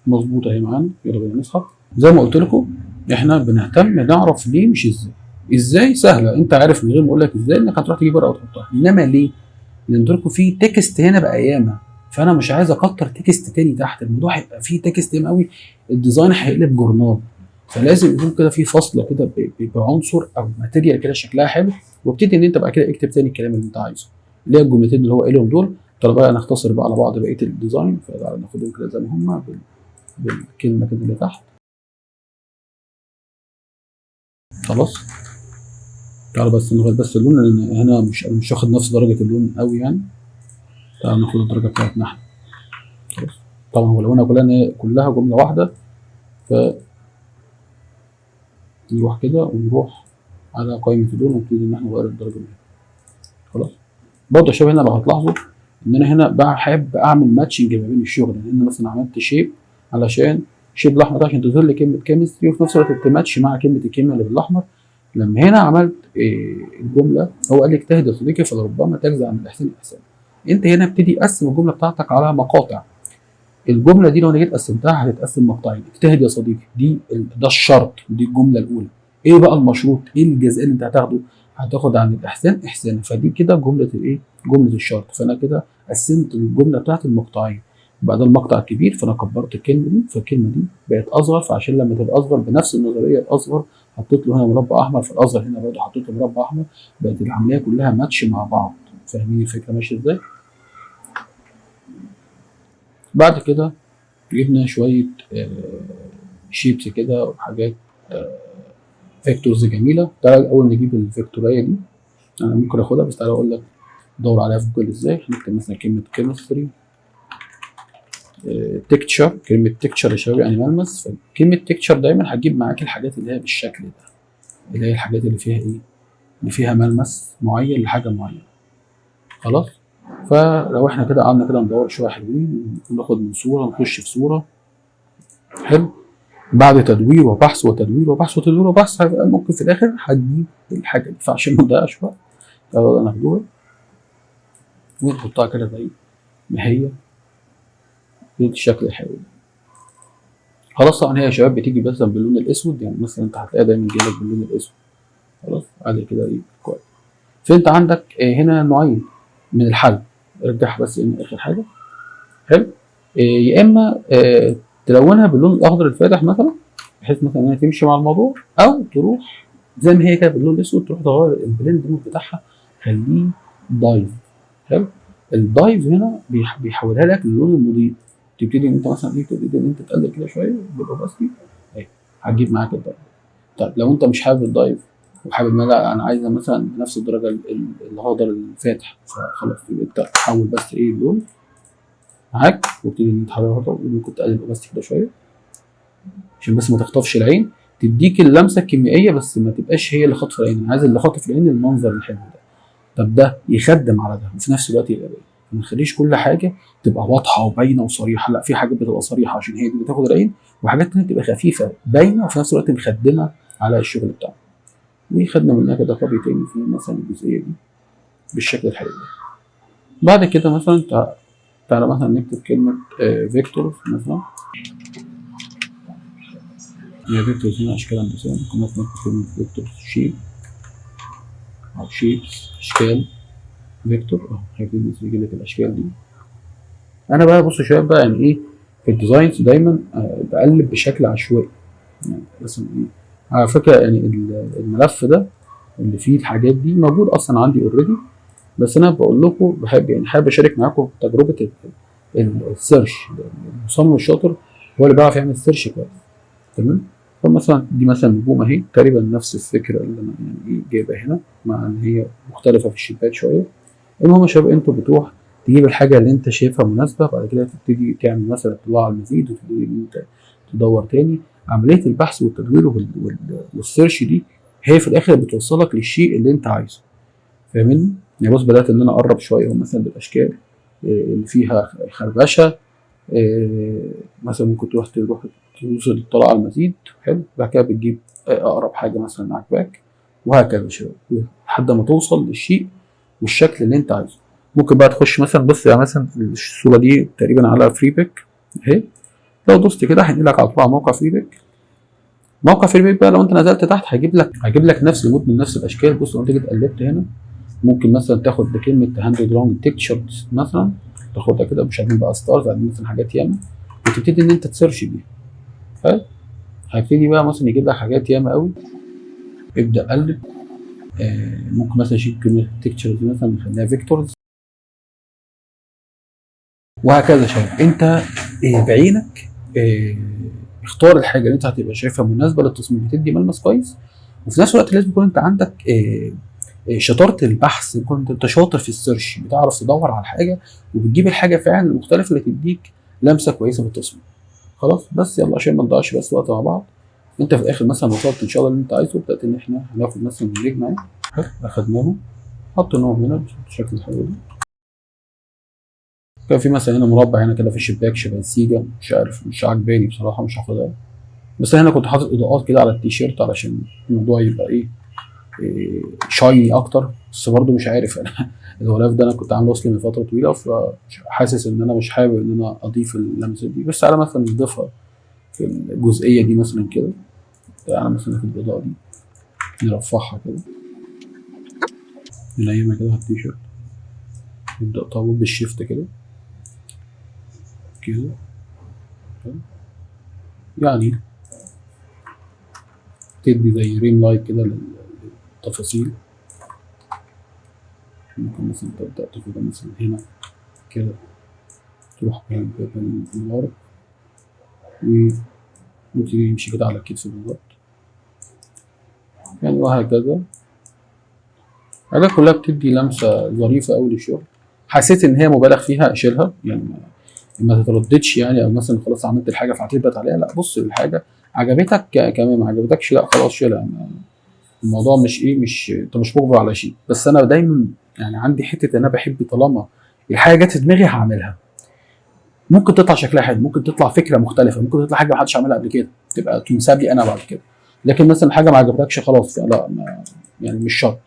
[SPEAKER 2] مظبوطة اهي معانا. يلا بينا نسحب. زي ما قلت لكم احنا بنهتم نعرف ليه مش ازاي. ازاي سهلة، انت عارف من غير ما اقول لك ازاي انك هتروح تجيب ورقة وتحطها، انما ليه؟ لان لكم في text هنا بقى ياما، فانا مش عايز اكتر text تاني تحت، الموضوع هيبقى فيه text ياما قوي، ال design هيقلب جورنال. فلازم يكون كده في فاصلة كده بعنصر او material كده شكلها حلو، وابتدي ان انت بقى كده اكتب تاني الكلام اللي انت عايزه، اللي هي الجملتين اللي هو قايلهم دول. طب بقى نختصر بقى على بعض بقية ال design، فتعالى ناخدهم كده زي ما هم بالكلمة كده اللي تحت. خلاص تعالوا بس نغير بس اللون، لان هنا مش واخد نفس درجه اللون قوي يعني. تعالوا ناخد الدرجة بتاعتنا احنا. خلاص طبعا هو لونها كلها جملة واحدة، ف نروح كده ونروح على قائمة اللون ونبتدي ان احنا نغير الدرجة دي. خلاص برضه يا شباب هنا لو هتلاحظوا ان انا هنا بحب اعمل matching ما بين الشغل، لان مثلا عملت shape علشان shape الاحمر ده عشان تظهر لي كلمة chemistry، وفي نفس الوقت تماتش مع كلمة الكيمياء اللي بالاحمر. لما هنا عملت الجملة هو قال لي اجتهد يا صديقي فلربما تجزع عن الاحسان احسان. انت هنا ابتدي قسم الجملة بتاعتك على مقاطع. الجملة دي لو انا جيت قسمتها هتتقسم مقطعين. اجتهد يا صديقي دي ده الشرط، دي الجملة الاولى. ايه بقى المشروط؟ ايه الجزء اللي انت هتاخده؟ هتاخد عن الاحسان احسانا، فدي كده جملة الايه؟ جملة الشرط. فانا كده قسمت الجملة بتاعت المقطعين، بقى ده المقطع الكبير فانا كبرت الكلمة دي، فالكلمة دي بقت اصغر، فعشان لما تبقى اصغر بنفس النظرية الاصغر حطيت له هنا مربع احمر، فالاصغر هنا برضه حطيت له مربع احمر، بقت العملية كلها ماتش مع بعض. فاهمين الفكرة ماشية ازاي؟ بعد كده جبنا شوية shapes كده وحاجات vectors جميلة. تعالى الاول نجيب ال vector ايه دي، انا ممكن اخدها بس تعالى اقول لك دور عليها في جوجل ازاي. هنكتب مثلا كلمة chemistry texture، كلمة texture يا شباب يعني ملمس، فكلمه texture دايما هتجيب معاك الحاجات اللي هي بالشكل ده، اللي هي الحاجات اللي فيها ايه؟ اللي فيها ملمس معين لحاجة معينة. خلاص فلو احنا كده قعدنا كده ندور شوية حلوين، ناخد من صوره نخش في صوره. حلو. بعد تدوير وبحث وتدوير وبحث وتدوير وبحث، هيبقى ممكن في الاخر هتجيب الحاجة دي. فعشان ما نضيعش وقت تعالوا ناخدوها ونحطها كده زي ما هي بالشكل الحلو ده. خلاص. طبعا هي يا شباب بتيجي مثلا باللون الاسود، يعني مثلا انت هتلاقيها دايما جاية لك باللون الاسود. خلاص، على كده ايه كويس. فانت عندك هنا نوعين من الحل، رجعها بس ان اخر حاجة. حلو. يا اما تلونها باللون الاخضر الفاتح مثلا، بحيث مثلا انها تمشي مع الموضوع، او تروح زي ما هي كده باللون الاسود تروح تغير ال blend mode بتاعها، خليه dive. حلو. ال dive هنا بيحولها لك للون المضيء. تبتدي ان انت مثلا ايه، تبتدي ان انت تقلل كده شوية بال opacity اهي، هتجيب معاك ال dive. طيب لو انت مش حابب ال dive وحابب ان لا انا عايزه مثلا بنفس الدرجة الاخضر الفاتح، فخلاص يبقى انت حول بس ايه اللون معاك وابتدي ان انت تحررها. ممكن تقلل ال opacity كده شوية عشان بس ما تخطفش العين، تديك اللمسة الكيميائية بس ما تبقاش هي اللي خاطفه العين. انا عايز اللي خاطف العين المنظر الحلو ده. طب ده يخدم على ده وفي نفس الوقت يبقى باين، ما نخليش كل حاجة تبقى واضحة وباينه وصريحة، لا في حاجات بتبقى صريحه عشان هي دي اللي تاخد العين، وحاجات تانية بتبقى خفيفة باينة وفي نفس الوقت مخدمه على الشغل بتاعنا. وخدنا منها كده copy تاني في مثلا الجزئية دي بالشكل الحلو ده. بعد كده مثلا تعالى مثلا نكتب كلمة vectors مثلا، هي vectors هنا اشكال هندسيه، ممكن مثلا نكتب كلمة vectors shape او shapes اشكال vector اهو، هيبتدي يجيب لك الاشكال دي. انا بقى بصوا يا شباب بقى يعني ايه في ال designs دايما بقلب بشكل عشوائي. يعني مثلا ايه، على فكرة يعني الملف ده اللي فيه الحاجات دي موجود اصلا عندي already، بس انا بقول لكم بحب يعني حابب اشارك معاكم تجربه ال search. المصمم الشاطر هو اللي بيعرف يعمل search كويس. تمام. فمثلا دي مثلا نجوم اهي، تقريبا نفس الفكرة اللي انا يعني ايه جايبها هنا، مع ان هي مختلفة في الشيبات شوية. المهم يا شباب انتوا بتروح تجيب الحاجة اللي انت شايفها مناسبة، بعد كده تبتدي تعمل مثلا اطلاع على المزيد، وتبتدي ان انت تدور تاني. عملية البحث والتدوير وال search دي هي في الاخر بتوصلك للشيء اللي انت عايزه. فاهمني؟ يعني بص بدات ان انا اقرب شوية مثلا بالاشكال اللي فيها خربشه، مثلا ممكن تروح توصل للطلاع على المزيد. حلو. بعد كده بتجيب اقرب حاجة مثلا عجباك، وهكذا يا شباب لحد ما توصل للشيء والشكل اللي انت عايزه. ممكن بقى تخش مثلا، بص يعني مثلا الصورة دي تقريبا على Freepik اهي، لو دوست كده هينقلك على طول على موقع Freepik. موقع Freepik بقى لو انت نزلت تحت هيجيب لك نفس ال mode من نفس الاشكال. بص لو انت جيت قلبت هنا ممكن مثلا تاخد كلمة hand drawn textures مثلا، تاخدها كده، مش عايزين بقى stars، عايزين مثلا حاجات ياما، وتبتدي ان انت ت search بيها. حلو. هيبتدي بقى مثلا يجيب لك حاجات ياما قوي. ابدا قلب. ممكن مثلا اشيل كلمة textures مثلا نخليها vectors، وهكذا. شباب انت بعينك اختار الحاجة اللي انت هتبقى شايفها مناسبة للتصميم، بتدي ملمس كويس، وفي نفس الوقت لازم يكون انت عندك شطارة البحث، يكون انت شاطر في ال search، بتعرف تدور على الحاجة وبتجيب الحاجة فعلا المختلفة اللي تديك لمسه كويسة في التصميم. خلاص بس يلا عشان ما نضيعش بس وقت مع بعض. انت في الاخر مثلا وصلت ان شاء الله اللي انت عايزه. بدات ان احنا هناخد مثلا النجمة اهي. حلو، اخدناهم حطيناهم هنا بالشكل الحلو ده. كان في مثلا هنا مربع هنا كده في شباك شبه السيجا، مش عارف مش عاجباني بصراحة مش هاخدها. بس هنا كنت حاطط اضاءات كده على التيشيرت علشان الموضوع يبقى ايه shiny اكتر، بس برضو مش عارف انا الغلاف ده انا كنت عامله اصلي من فترة طويلة، فحاسس ان انا مش حابب ان انا اضيف اللمسة دي، بس على مثلا نضيفها في الجزئية دي مثلا كده. تعالى مثلا ناخد الاضاءة دي نرفعها كده، ننيمها كده على التيشيرت، نبدا طول بال shift كده كده، يعني تدي زي rim light كده للتفاصيل. ممكن مثلا تبدأ تاخدها مثلا هنا كده، تروح بال warp ونبتدي نمشي كده على الكتف بالظبط يعني، وهكذا. الحاجات كلها بتدي لمسة ظريفة أوي للشغل. حسيت إن هي مبالغ فيها أشيلها، يعني ما تترددش يعني، أو مثلا خلاص عملت الحاجة فهتثبت عليها، لا بص الحاجة عجبتك كمان، ما عجبتكش لا خلاص شيلها. يعني الموضوع مش ايه، مش انت مش مجبر على شيء. بس انا دايما يعني عندي حتة ان انا بحب طالما الحاجة جت في دماغي هعملها. ممكن تطلع شكلها حلو، ممكن تطلع فكرة مختلفة، ممكن تطلع حاجة ما حدش عملها قبل كده، تبقى تنسب لي انا بعد كده. لكن مثلا حاجة ما عجبتكش خلاص، لا يعني مش شرط.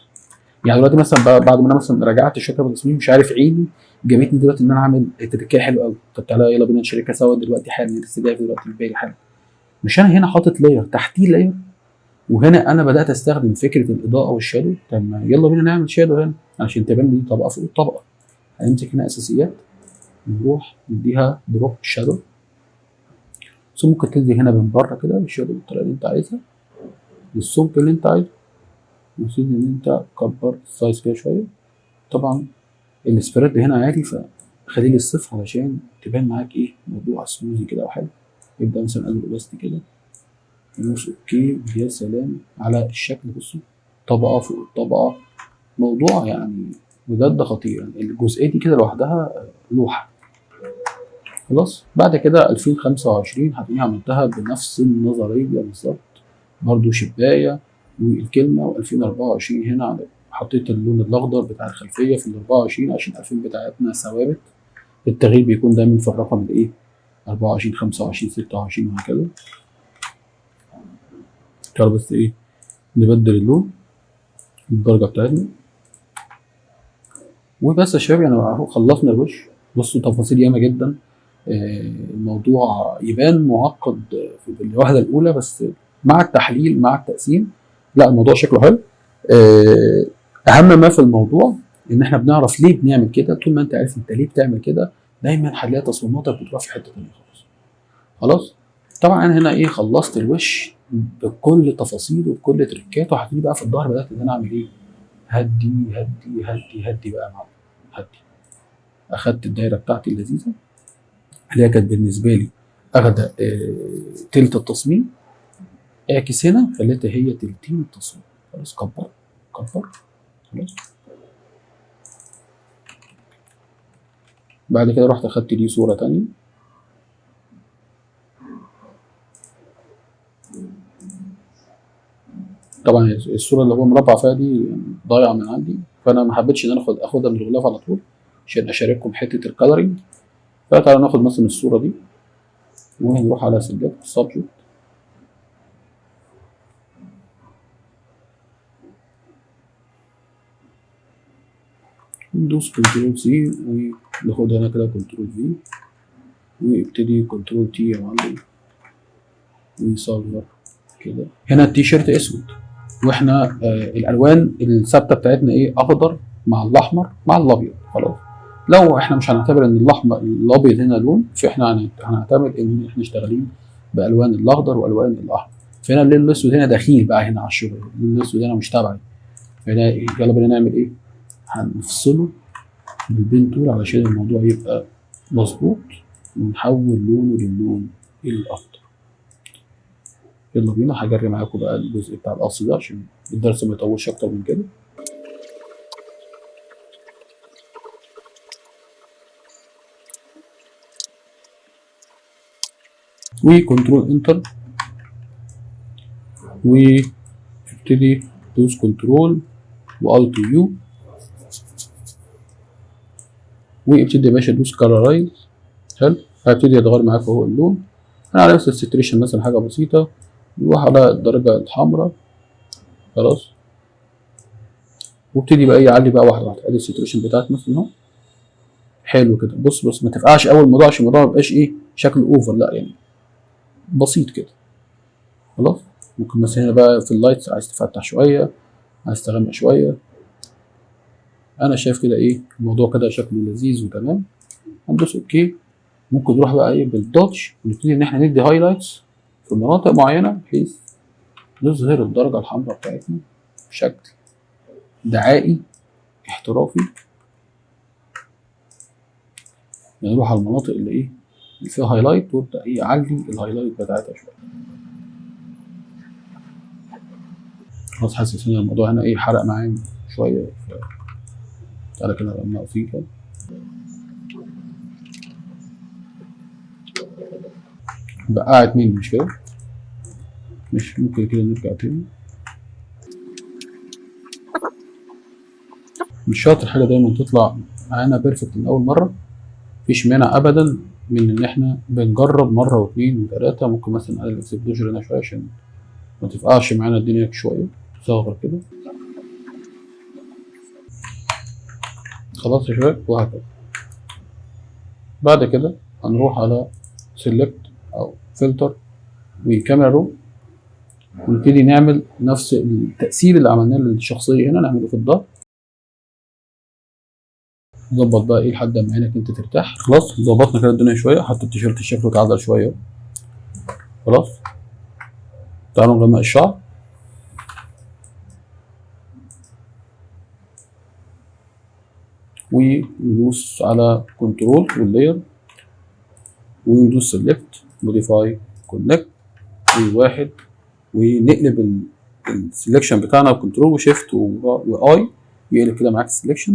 [SPEAKER 2] يعني دلوقتي مثلا بعد ما انا مثلا رجعت الشركة بالتصميم، مش عارف عيني جابتني دلوقتي ان انا اعمل تركيه حلوة قوي، طب تعالى يلا بينا نشاركها سوا دلوقتي حالا، لسه جاي دلوقتي في بالي حالا. مش انا هنا حاطط layer تحتيه layer، وهنا انا بدات استخدم فكرة الاضاءة وال shadow. طب يلا بينا نعمل shadow هنا عشان تبان دي طبقه فوق الطبقة. هنمسك هنا اساسيات، نروح نديها drop shadow، بس ممكن تدي هنا من بره كده ال shadow بالطريقة اللي انت عايزها، للسمك اللي انت عايزه، وتبتدي ان انت تكبر ال size كده شوية. طبعا ال spread هنا عالي، فخليه للصفر علشان تبان معاك ايه موضوع سموزي كده او حاجة. يبدا مثلا قلب opacity كده، ندوس okay. يا سلام على الشكل، بصوا طبقه فوق الطبقة، موضوع يعني بجد خطير. يعني الجزئية دي كده لوحدها لوحة. خلاص بعد كده 2025 هتلاقيها عملتها بنفس النظرية بالظبط، برضو شبايه والكلمة. و2024 هنا حطيت اللون الاخضر بتاع الخلفية في ال 24 عشان 2000 بتاعتنا ثوابت، التغيير بيكون دايما في الرقم الايه 24 25 26 وهكذا. تعالوا بس ايه نبدل اللون الدرجة بتاعتنا وبس يا شباب. يعني اهو خلصنا الوش. بصوا تفاصيل ياما جدا، الموضوع يبان معقد في الوهله الاولى، بس مع التحليل مع التقسيم لا الموضوع شكله حلو. اهم ما في الموضوع ان احنا بنعرف ليه بنعمل كده. طول ما انت عارف انت ليه بتعمل كده دايما هتلاقي تصميماتك بتروح في حتة ثانية خالص. خلاص طبعا انا هنا ايه خلصت الوش بكل تفاصيله وبكل تريكاته. هتلاقي بقى في الظهر بدات ان انا اعمل ايه، هدي هدي هدي هدي بقى يا معلم، هدي. اخدت الدايرة بتاعتي اللذيذة اللي هي كانت بالنسبة لي اخده تلت التصميم، اعكس هنا خليتها هي تلتين التصميم. خلاص كبر كبر. خلاص بعد كده رحت اخدت دي صوره تانية، طبعا الصورة اللي هو مربع فيها دي ضايعة من عندي، فانا ما حبيتش ان انا اخدها من الغلاف على طول عشان اشارككم حتة ال coloring. فتعالوا ناخد مثلا الصورة دي ونروح على select subject، ندوس control C وناخدها هنا كده control V، وابتدي control T يا معلم ويصغر كده. هنا التيشيرت اسود، واحنا الالوان الثابتة بتاعتنا ايه، اخضر مع الاحمر مع الابيض. خلاص لو احنا مش هنعتبر ان الاحمر الابيض هنا لون، فاحنا هنعتمد ان احنا شغالين بالوان الاخضر والوان الاحمر. فهنا اللون الاسود هنا دخيل بقى هنا على الشغل، اللون الاسود هنا مش تبعي. فهنا يلا بينا نعمل ايه، هنفصله بال pen tool علشان الموضوع يبقى مظبوط، ونحول لونه للون الاخضر. يلا بينا هجري معاكم بقى الجزء بتاع القص ده عشان الدرس ما يطولش اكتر من كده. و control enter، وابتدي دوس control و alt U، وابتدي يا باشا دوس colorize. حلو، هيبتدي يتغير معاك اهو اللون. انا على بس ال saturation مثلا حاجة بسيطة، نروح على الدرجة الحمراء. خلاص وابتدي بقى يعلي بقى واحدة واحدة. ادي ال saturation بتاعت مثلا اهو، حلو كده. بص بص ما تفقعش اول الموضوع عشان الموضوع ما يبقاش ايه شكله over، لا يعني بسيط كده. خلاص ممكن مثلا هنا بقى في ال lights عايز تفتح شوية، عايز تغمق شوية. انا شايف كده ايه الموضوع كده شكله لذيذ وتمام. هندوس okay. ممكن نروح بقى ايه بال dodge ونبتدي ان احنا ندي highlights في مناطق معينة بحيث نظهر الدرجة الحمراء بتاعتنا بشكل دعائي احترافي. نروح على المناطق اللي ايه اللي فيها highlight وابدا ايه اعلي ال highlight بتاعتها شوية. خلاص حاسس ان الموضوع هنا ايه حرق معايا شوية، تعالى كده نبقى ناقصين كده. بقعت مني مش كده؟ مش ممكن كده نرجع تاني. مش شاطر حاجة دايما تطلع معانا perfect من اول مرة، مفيش مانع ابدا من ان احنا بنجرب مرة واثنين وثلاثة. ممكن مثلا نقلل ال exposure هنا شوية عشان ما تفقعش معانا الدنيا شوية، صغر كده. خلاص يا شباب، وهكذا. بعد كده هنروح على select او filter و camera raw، ونبتدي نعمل نفس التأثير اللي عملناه للشخصية هنا نعمله في الظهر. ظبط بقى ايه لحد ما عينك انت ترتاح. خلاص ظبطنا كده الدنيا شوية، حتى التيشيرت شكله اتعدل شوية. خلاص تعالوا نغمق الشعر. وندوس على control وال layer، وندوس select modify connect وواحد، ونقلب ال selection بتاعنا ب control و shift و I، يقلب كده معاك ال selection،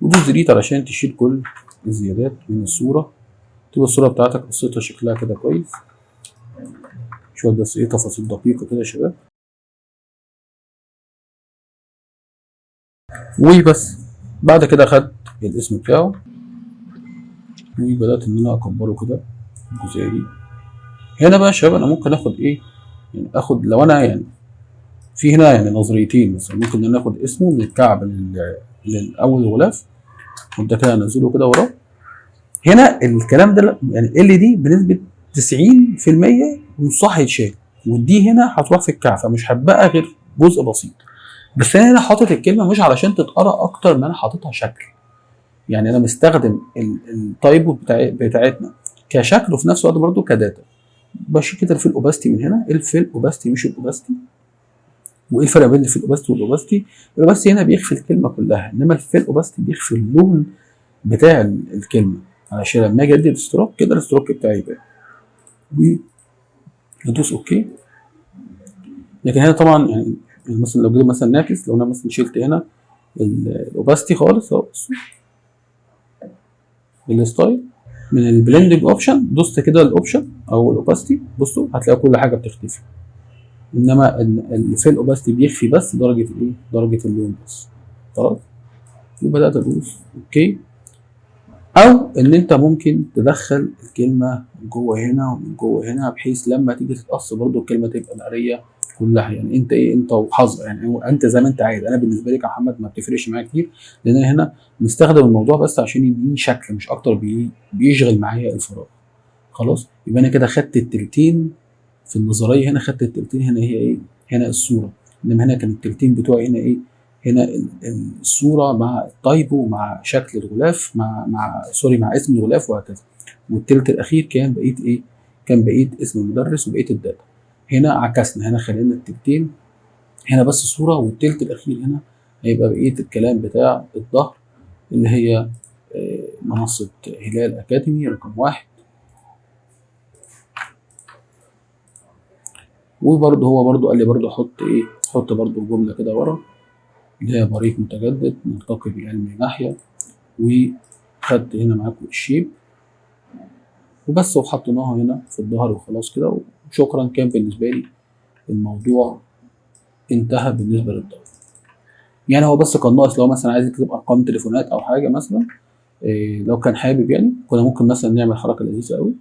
[SPEAKER 2] ودوس delete علشان تشيل كل الزيادات من الصورة. تبقى الصورة بتاعتك قصتها شكلها كده كويس. شوية بس ايه تفاصيل دقيقة كده يا شباب وبس. بعد كده خدت الاسم بتاعه وبدأت ان انا اكبره كده الجزئية دي. هنا بقى يا شباب انا ممكن اخد ايه، يعني اخد لو انا يعني في هنا يعني نظريتين، مثلا ممكن ان انا اخد اسمه من الكعب للاول الغلاف، وده كده انزله كده وراه. هنا الكلام ده يعني ال دي بنسبة 90% نصها هيتشال، والدي هنا هتروح في الكعب، فمش هتبقى غير جزء بسيط. بس انا هنا حاطط الكلمة مش علشان تتقرا اكتر ما انا حاططها شكل، يعني انا مستخدم ال typo بتاعتنا كشكل وفي نفس الوقت برضه ك data. بشيل كده ال fill opacity من هنا، ال fill opacity مش ال opacity. وايه الفرق بين ال fill opacity وال opacity؟ ال opacity هنا بيخفي الكلمة كلها، انما ال fill opacity بيخفي اللون بتاع الكلمة، علشان لما اجي ادي ال stroke كده ال stroke بتاعي يبان. وندوس okay. لكن هنا طبعا يعني مثلا لو جيت مثلا نعكس، لو انا مثلا شلت هنا ال opacity خالص اهو، ال style من ال blending option دوست كده ال option او ال opacity، بصوا هتلاقي كل حاجة بتختفي، انما ال fill opacity بيخفي بس درجه الايه؟ درجه اللون بس. خلاص وبدات ادوس okay. او ان انت ممكن تدخل الكلمة من جوه هنا ومن جوه هنا، بحيث لما تيجي تتقص برضو الكلمة تبقى مقريه كلها. يعني انت ايه، انت وحظ، يعني انت زي ما انت عايز. انا بالنسبة لي كمحمد ما بتفرقش معايا كتير، لان انا هنا مستخدم الموضوع بس عشان يديني شكل مش اكتر، بيشغل معايا الفراغ. خلاص يبقى انا كده خدت التلتين في النظرية، هنا خدت التلتين، هنا هي ايه، هنا الصورة، انما هنا كان التلتين بتوعي هنا ايه، هنا الصورة مع ال typo مع شكل الغلاف مع sorry مع اسم الغلاف وهكذا. والتلت الاخير كان بقية ايه، كان بقية اسم المدرس وبقية ال data. هنا عكسنا، هنا خلينا التلتين هنا بس صوره، والتلت الاخير هنا هيبقى بقية الكلام بتاع الظهر اللي هي منصة هلال اكاديمي رقم 1. وبرده هو برده قال لي برده حط ايه، حط برده جملة كده ورا اللي هي بريق متجدد نلتقي بالعلم ناحية. وخدت هنا معاكم ال shape وبس، وحطيناها هنا في الظهر وخلاص كده وشكرا. كان بالنسبة لي الموضوع انتهى بالنسبة للظهر. يعني هو بس كان ناقص لو مثلا عايز يكتب ارقام تليفونات او حاجة مثلا، إيه لو كان حابب يعني كنا ممكن مثلا نعمل حركة لذيذة قوي.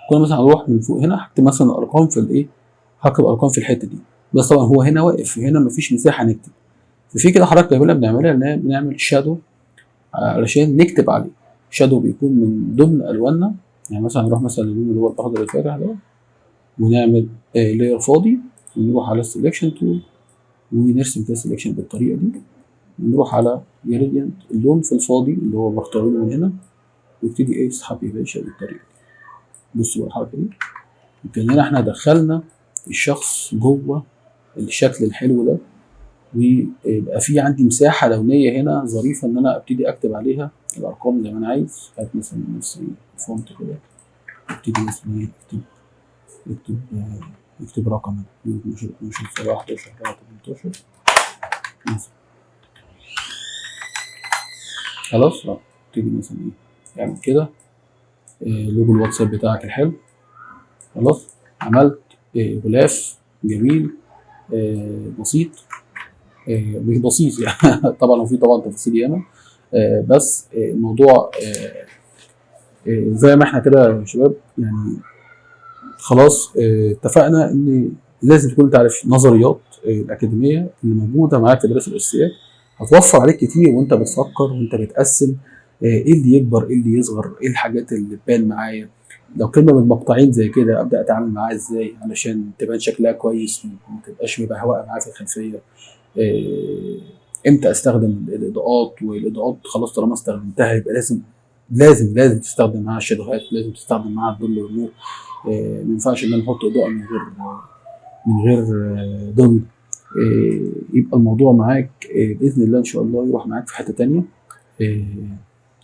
[SPEAKER 2] كنا مثلا هنروح من فوق هنا هكتب مثلا الارقام في الايه، هكتب ارقام في الحتة دي، بس طبعا هو هنا واقف هنا مفيش مساحة نكتب. ففي كده حركة كنا بنعملها ان بنعمل shadow علشان نكتب عليه. shadow بيكون من ضمن الواننا، يعني مثلا نروح مثلا للون اللي هو الاخضر الفاتح ده، ونعمل layer فاضي، ونروح على ال selection tool ونرسم كده selection بالطريقة دي، ونروح على gradient اللون في الفاضي اللي هو بختاره من هنا، ويبتدي ايه يسحب يا باشا بالطريقة دي. بصوا بقى الحركة دي، يمكن هنا احنا دخلنا الشخص جوه الشكل الحلو ده، ويبقى في عندي مساحة لونيه هنا ظريفة ان انا ابتدي اكتب عليها الارقام زي ما انا عايز. هات مثلا نفس ال font كده، ابتدي مثلا ايه اكتب اكتب رقم هنا 12 12 7 11 4 18 مثلا. خلاص ابتدي مثلا ايه اعمل كده لوجو الواتساب بتاعك الحلو. خلاص عملت غلاف جميل بسيط، مش بسيط يعني طبعا وفي طبعا تفاصيل ياما. بس الموضوع زي ما احنا كده يا شباب، يعني خلاص اتفقنا ان لازم تكون انت عارف نظريات الاكاديمية اللي موجودة معاك في دراسة الاساسيات، هتوفر عليك كتير وانت بتفكر وانت بتقسم ايه اللي يكبر ايه اللي يصغر، ايه الحاجات اللي تبان معايا. لو كلمة من مقطعين زي كده ابدا اتعامل معاها ازاي علشان تبان شكلها كويس، ما تبقاش مبهوقه معايا في الخلفية. امتى استخدم الاضاءات، والاضاءات خلاص طالما استخدمتها يبقى لازم لازم لازم تستخدم معاها ال shadow هات، لازم تستخدم معاها الظل والنور. ما ينفعش ان انا احط اضاءه من غير ظل. يبقى الموضوع معاك باذن الله ان شاء الله يروح معاك في حتة تانية.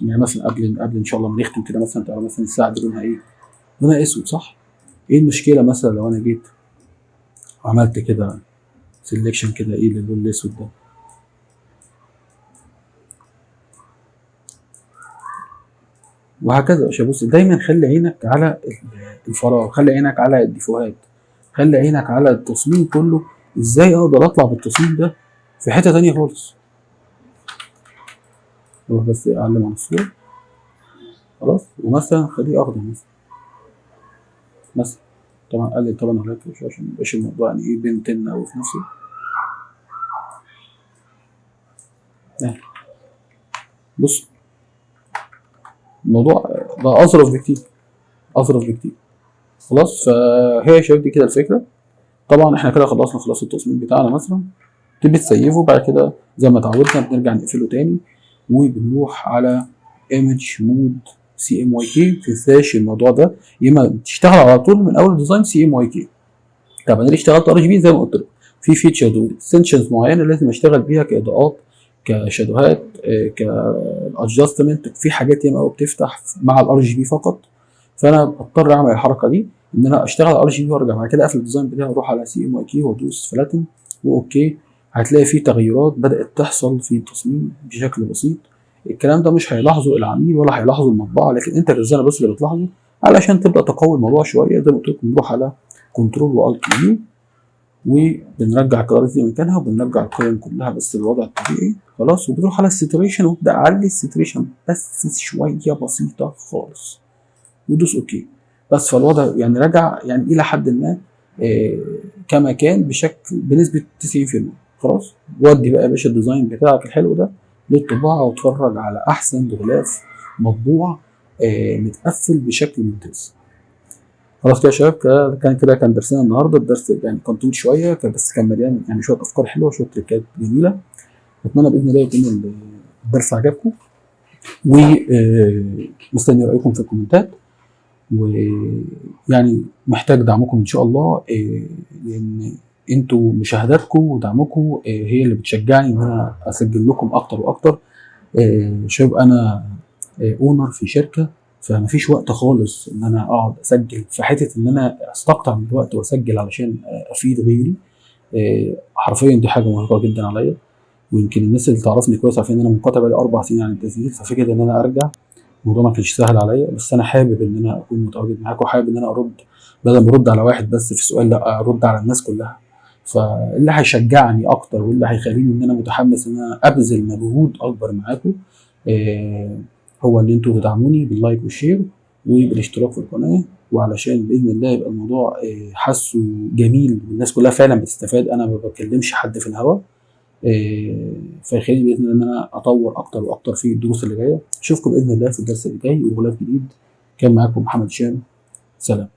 [SPEAKER 2] يعني مثلا قبل ان شاء الله ما نختم كده، مثلا تعالى مثلا الساعة دي لونها ايه؟ لونها اسود صح؟ ايه المشكلة مثلا لو انا جيت وعملت كده selection كده ايه للون الاسود ده؟ وهكذا يا باشا. بص دايما خلي عينك على الفراغ، خلي عينك على الديفوهات، خلي عينك على التصميم كله، ازاي اقدر اطلع بالتصميم ده في حتة تانية خالص. اروح بس اعلم على الصورة خلاص، ومثلا خليه اخضر مثلا، طبعا قلل طبعا هناك عشان ميبقاش الموضوع يعني ايه بنتن او في نفسه. بص الموضوع بقى اظرف بكتير، اظرف بكتير خلاص. فهي يا شباب دي كده الفكرة. طبعا احنا كده خلصنا خلاص التصميم بتاعنا، مثلا تبي تسيفه بعد كده زي ما اتعودنا بنرجع نقفله تاني وبنروح على image mode CMYK. ما تنساش الموضوع ده، يا اما تشتغل على طول من اول design CMYK. طب انا ليه اشتغلت RGB؟ زي ما قلت لكم في features و extensions معينة لازم اشتغل بيها كاضاءات، ك shadow هات، ك adjustment، في حاجات ياما قوي بتفتح مع ال RGB فقط. فانا بضطر اعمل الحركة دي ان انا اشتغل على RGB وارجع بعد كده اقفل ال design بتاعي واروح على CMYK وادوس flatten و okay. هتلاقي في تغيرات بدات تحصل في التصميم بشكل بسيط. الكلام ده مش هيلاحظه العميل ولا هيلاحظه المطبعة، لكن انت ك designer بس اللي بتلاحظه علشان تبدا تقوي الموضوع شوية. زي ما قلت لكم بنروح على control و alt U وبنرجع ال colors دي مكانها وبنرجع القيم كلها بس للوضع الطبيعي خلاص. وبنروح على ال saturation وابدا اعلي ال saturation بس شوية بسيطة خالص ودوس okay بس. فالوضع يعني رجع يعني الى حد ما كما كان بشكل بنسبة 90% خلاص. ودي بقى يا باشا ال design بتاعك الحلو ده للطباعة واتفرج على احسن غلاف مطبوع متقفل بشكل ممتاز. خلاص كده يا شباب، كان درسنا النهارده. الدرس يعني كان طويل شوية بس كان مليان يعني شوية افكار حلوة وشوية trick ات جميلة. اتمنى باذن الله يكون الدرس عجبكم، ومستني رايكم في ال comment ات، ويعني محتاج دعمكم ان شاء الله، لان انتوا مشاهداتكم ودعمكم هي اللي بتشجعني ان انا اسجل لكم اكتر واكتر. شباب انا owner في شركة، فمفيش وقت خالص ان انا اقعد اسجل، في حتة ان انا استقطع من الوقت واسجل علشان افيد غيري حرفيا دي حاجة مرهقة جدا عليا. ويمكن الناس اللي تعرفني كويس عارفين ان انا منقطع بقالي 4 سنين عن التسجيل، ففكره ان انا ارجع الموضوع ما كانش سهل عليا، بس انا حابب ان انا اكون متواجد معاكم، وحابب ان انا ارد بدل ما ارد على واحد بس في سؤال، لا ارد على الناس كلها. فاللي هيشجعني اكتر واللي هيخليني ان انا متحمس ان انا ابذل مجهود اكبر معاكم هو ان انتوا تدعموني بال like وال share وبالاشتراك في القناة، وعلشان باذن الله يبقى الموضوع حاسه جميل والناس كلها فعلا بتستفاد. انا ما بكلمش حد في الهوا، فيخليني باذن الله ان انا اطور اكتر واكتر في الدروس اللي جاية. اشوفكم باذن الله في الدرس اللي جاي وغلاف جديد. كان معاكم محمد هشام، سلام.